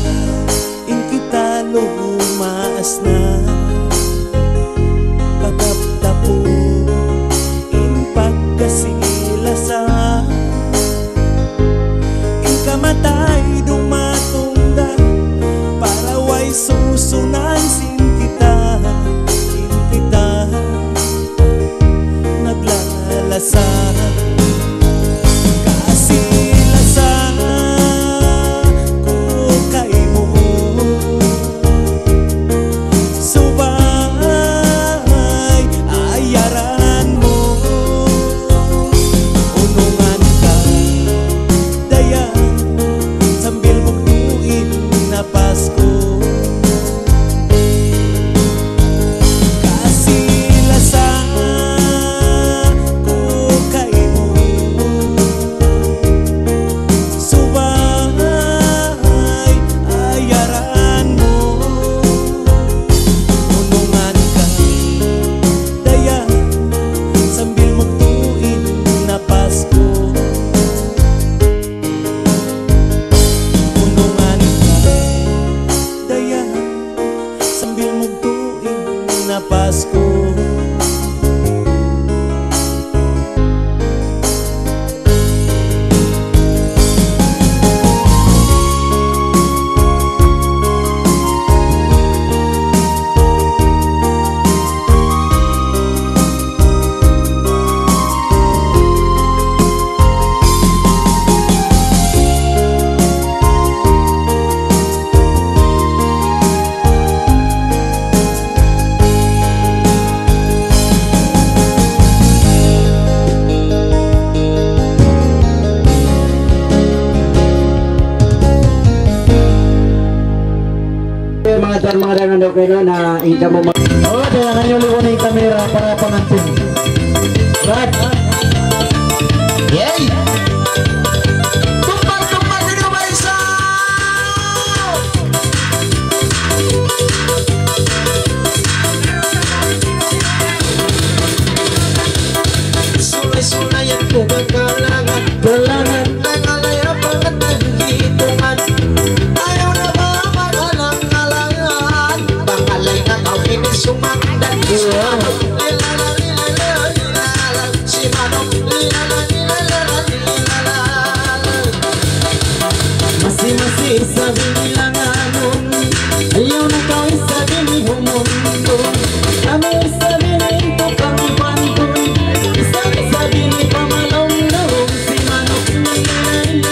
Manga tuwan, manga dayang, okay na, na in kamu ma- Oh, kaya ngayon, liwan na yung kamera para pangantin. Brad. Yay! Tumpag, tumpag, dito ba isa? Sulay-sulayan ku kakalangan. Kalangan. Nangalay apangan na hitungan. Ayaw na ba magalang-alangan? Pangalay na kaw ini sumandan. Iya. Lilala, lilala, lilala. Si Manong, lilala, lilala, lilala. Masi-masi isab in ilanganun. Ayaw na kaw isab in humundun. Kami isab in tukang pantun. Isab-isab in pamalaum-laum. Si Manok, si Manok.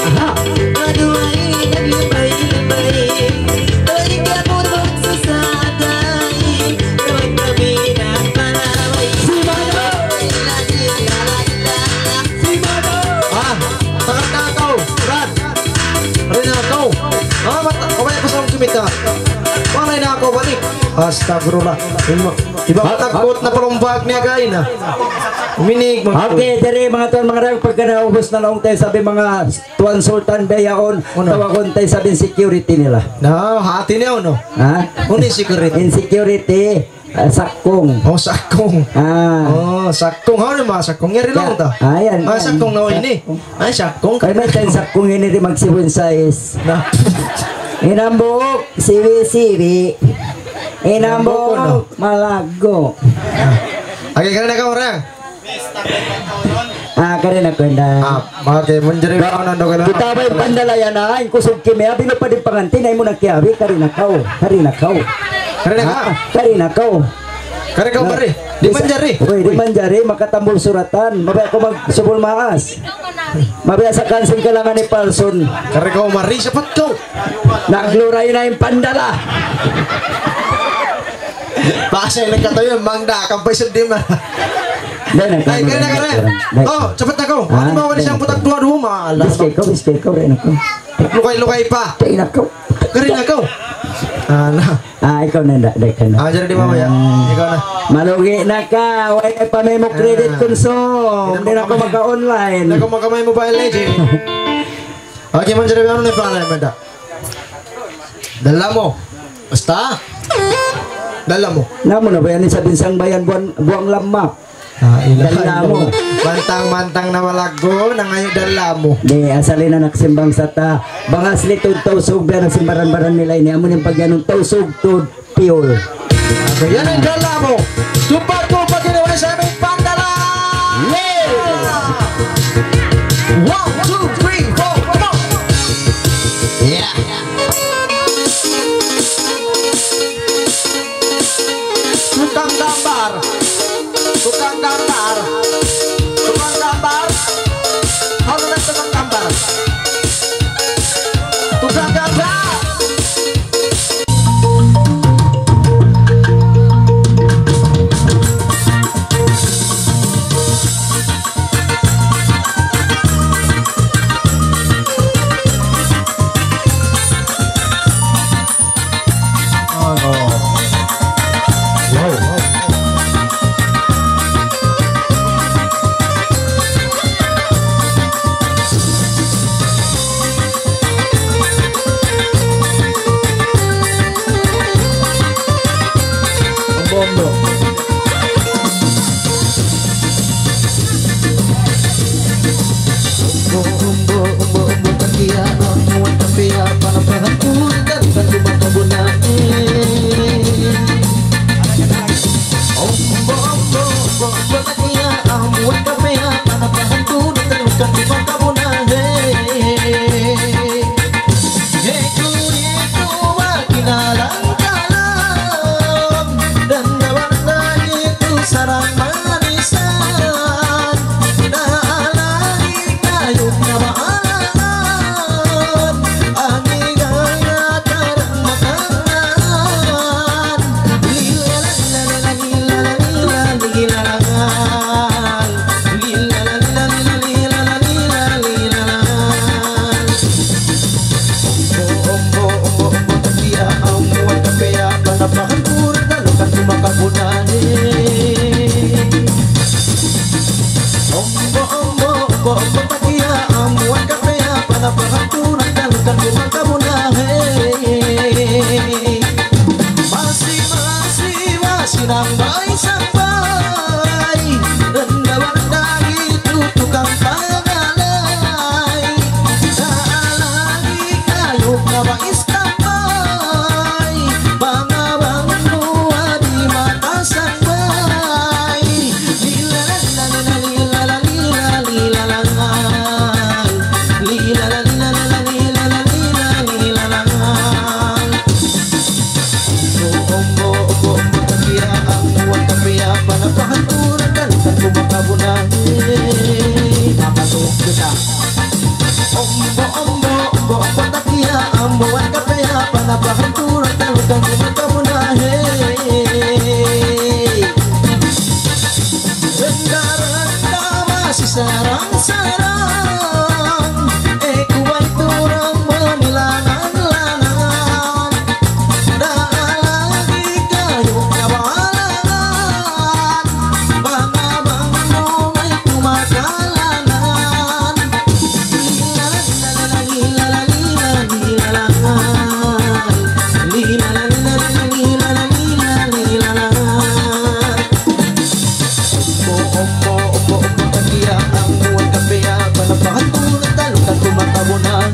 Aha. Si Mano. Si Mano. Ah, taga na ako, Brad. Rin ako. Ah, mat-, okay, pasang kumita. Panay na ako, balik. Astagfirullah. Iba, iba, ah, takot na palumbag niya, gay na. Minig, mag- Okay, diri, manga tuwan, manga dayang, pagka naubos na laung ta isab in manga tuwan sultan bihaun, Ano? Tawagun ta isab in security nila. Na, hati niya, ano? Ha? Ano in security? In security, ah, sakung. Oh, sakung. Ah. Oh, sakung. Ano in manga sakung? Yari lang ta. Ah, yan, yan. Sakung na ini. Sakung. Ay, sakung. Ay, may tayo sakung ini di magsibun sais. Na. In hambuuk, siwi-siwi. In hambuuk, malago'. Agi ka na ka, orang? Ah, kari na aku, inda. Ah, okay, manjari ba na daw ka na? Kita ba in pandalayan na, in kusug kimi, abi na pa di pangantin, ay mu na kiyabi, kari na kaw, kari na kaw. Kari na ka? Ah, kari na kaw. Kari ka, pare? Di' manjari. Uy, di' manjari, makatambul suratan. Mabaya' aku magsubul maas. Mabaya' sa kansin kalangan ni Palson. Kari ka, mari, sapat ka. Nagluray na in pandala. Pasal nagkatayo, mangda, kampay sa di' ma. Ay, kaya na, kaya na. Oh, sapat na ka. Ah, ano ba, wala siyang butak duwa, duwa, malas. Biskay ko, biskay ko, rin ako. Lukay-lukay pa. Rin ako. Kari na ka. Ah, na. Ah, ikaw na, da-, da-, ikaw na. Ah, jadi di' mamaya. Ah. Ikaw na. Malugi na ka. Wala pa may mo credit, ah, consum. Di' na ako maka-online. Di' na ako makamay mobile legend. Okay, manjari, ano na yung pangalan, manda? Dalamo. Basta. Dalamo. Namu na ba yan sa binsang bayan, buwan, buwang lamak? Ah, ina. Dalamo. Mantang-mantang na malago', nangayu' dalamo. Di', asal in anak simbang sa ta. Bang asli tuud Tausug, biya' na simbaran-baran nila ini. Amu in pagyanun Tausug tuud pure. Yan in dalamo. Tumpag-tumpag ini, wala sa amin pandala. Yes. One, two, three, four, come on. Yeah. Tukang gambar. Tukang gambar. Tukang gambar. Halo na tukang gambar. Tukang gambar. Sarang-sarang, eh, kuway turang manilangan-langan. Daalagi kayu kabalangan, bang-abang mu may kumakalanan. Lilala, lilala, lilala, lilala, lilala. Lilala, lilala, lilala, lilala, lilala. Umbo, umbo, umbo, umbo, tagiya, amuan kapiya, panapahan ku na talukan ku makabunan.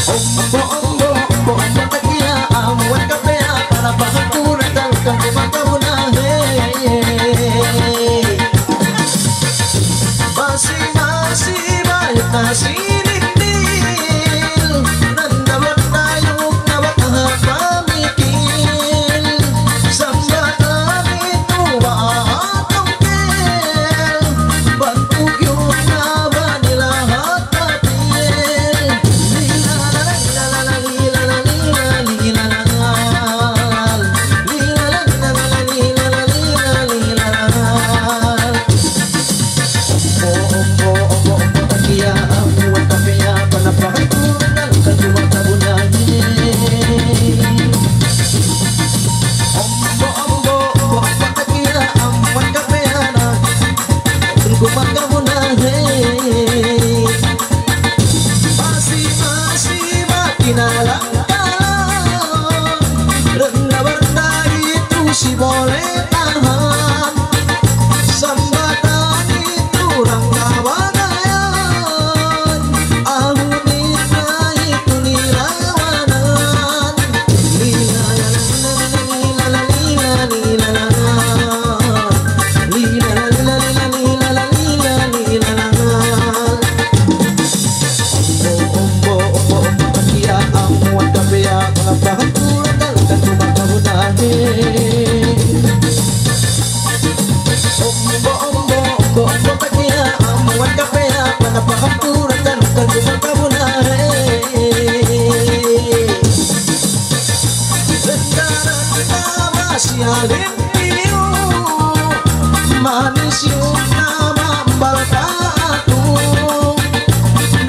Umbo, umbo, umbo, umbo, tagiya, amuan kapiya, panapahan ku na talukan ku makabunan. Masi-masi bayut na sinindil, nanda bat dayuk na bat ha pamikil, sambatan itu baha tungkil, bantug yun na ba nila ha tapil. Lilala, lilala, lilala, lilala, lilala. Lilala, lilala, lilala, lilala, lilala. Umbo, umbo, umbo, umbo, tagiya, amuan kapiya, panapahan ku na talukan ku makabunan. Umbo, umbo, umbo, umbo, tagiya, amuan kapiya, na talukan ku makabunan. Masi-masi ba kinalang-kalang, randa barda itu si boleh tahan. Sambatan itu rangka bagayan, ahunit na itu nilawanan. Lilala, lilala, lilala, lilala, lilala. Lilala, lilala, lilala, lilala, lilala. Umbo, umbo, umbo, umbo, tagiya, amuan kapiya, panapahan ku na talukan ku makabunan. Umbo, umbo, umbo, umbo, tagiya, amuan kapiya, panapahan ku na talukan ku makabunan. Sekarang kita masih alim. Iyu, manis yung namambal pa aku.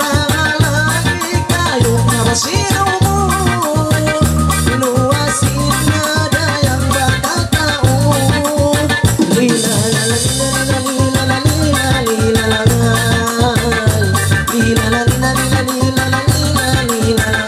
Nangalagi kayu nga basinumu, luwasin na dayang bakatau. Lilala, lilala, lilala, lilala, lilala. Lilala, lilala, lilala, lilala, lilala.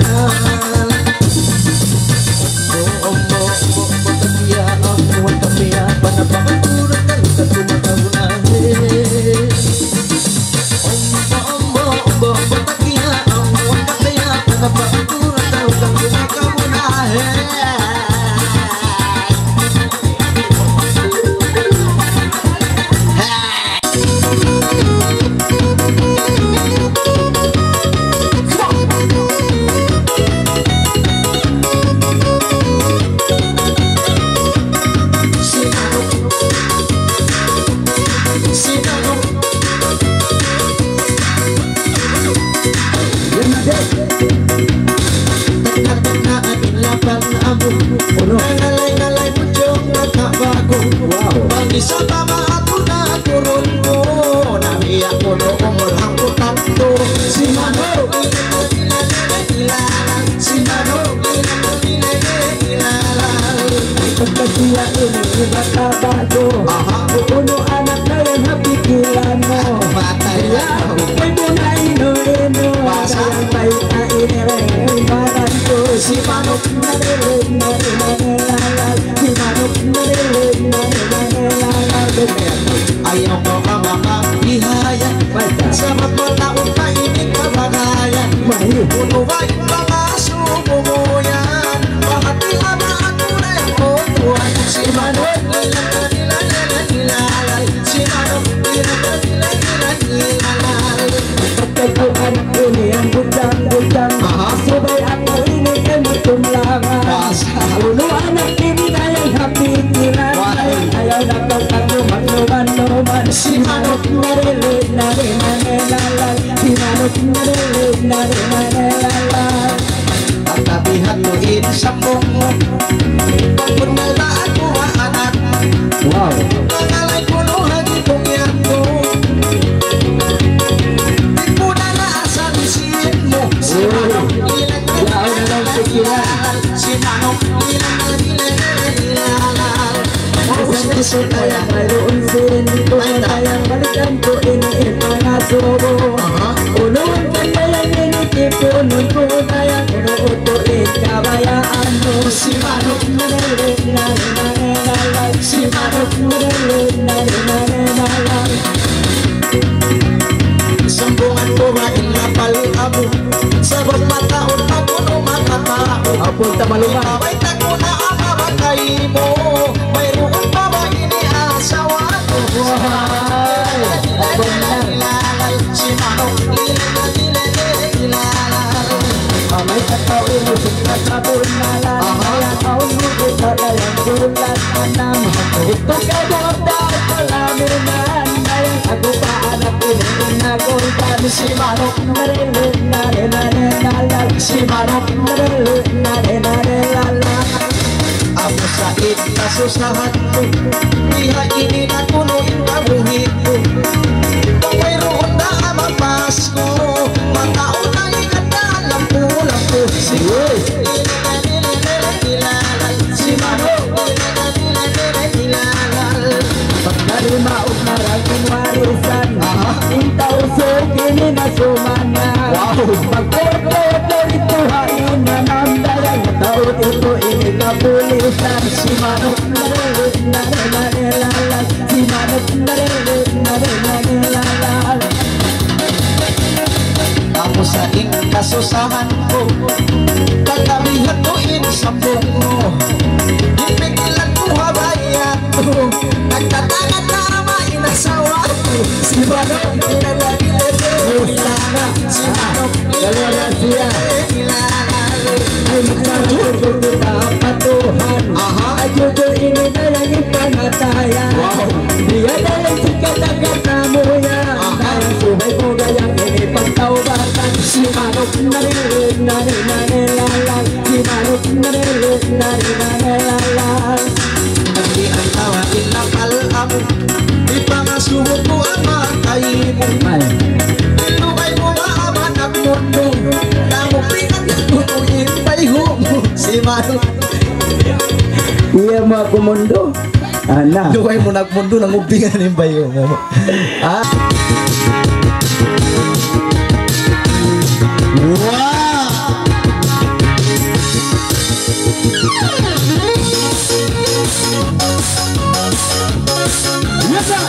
Yan na, Dek. Tagna'-tagna' in lapan amu. Unu? Nangalay-ngalay mujung mata bagu. Wow. Bang di sa tama aku na turun mo. Namiya ko no umul hangkutan to. Si Mano. Si Mano. Pagkasiya ini bata bago. Aha. Unu anak na yan ha pikilan mo. Matay na. Kaya, kaya mo na ino-ino. Masa? Kaya pa'y kainirin, ibarat ko. Si Manok. Ayaw kaw na makapihaya. Sabab mataud pa ini kabagayan. Unu ba in pangasubu mu yan? Pahati ama aku na yan, o Tuhan. Si Manok. Si Manok. Pagkakuan ini ang bujang-bujang. Aha. Subay aku ini kay matumlangan. Masa. Unu anak ini na yan ha pikilan. Why? Ayaw na pagkanuman-numan-numan. Si Manok. Narilit na rin ang nilalang. Si Manok. Narilit na rin ang nilalang. Pagkabihan mu in sambung mu. Pagpunala aku ha anak. Wow. Mangalay kunu' Isip kaya mayroon sin tunay ang balikan ko ini ipangasubo. Aha. Unun kaya ini tipunun ko kaya kunuto ikabayaan mo. Si Manok Marere, nare, nare, nare, nare. Si Manok Marere, nare, nare, nare, nare. Sambungan ko ba in lapal amu? Sabab mataud pa kunu' makataud. Apu, tamaluma. Ikaw ay takuna ama ba kaymu? Mayroon pa ba ini asawa ko? Wahay. Apu na. Si Manok Marere, nare, nare, nare, nare. Amay kataw ini, singkat na bulan. Aha. Kaya kaunu kita kaya bulan anam. Itu kaya buwan daw palaminan. Kaya aku pa anak ini na gultan. Si Manok Marere, nare, nare, lala. Si Manok Marere, nare, nare, lala. Amu sa in kasusahan ku, biha ini na kunu' in kabuhi' ku. Bang wayruun na ama Pasko, mataud na in kanta lampu-lampu. Si Uy. Si Manok. Pagkalimaud na ra in warisan. Aha. In tau sug ini na sumana. Wow. Pagkawat-kawat na rito ha in nanamdayan. Tau dito ini kapulisan. Si Manok. Amu sa in kasusahan ku, katabihan ku in sambung mu. In pikilan ku ha bayaan ku, nagtatangad na ama in asawa ku. Si Manok, si Manok, Dalawa na siya. Ay, magpapatuloy kita pa Tuhan. Aha. Ay, tutuin nila yang ipanataya. Wow. Biya' na yan si kata-kata mu yan. Aha. Dahil suhay ko gayang ini pagtaubatan. Si Manok Marere, nare, nare, lala. Si Manok Marere, nare, nare, lala. Di' antawa in lapal amu, ipangasubu ku ama kaymu. Ay. Lugay mu ba ama nagmundu, nangupingan ku in bayhu' mu. Si Manok. Iya mu aku mundu. Ana. Lugay mu nagmundu, nangupingan in bayhu' mu. Ah. Wow! Yes, sir.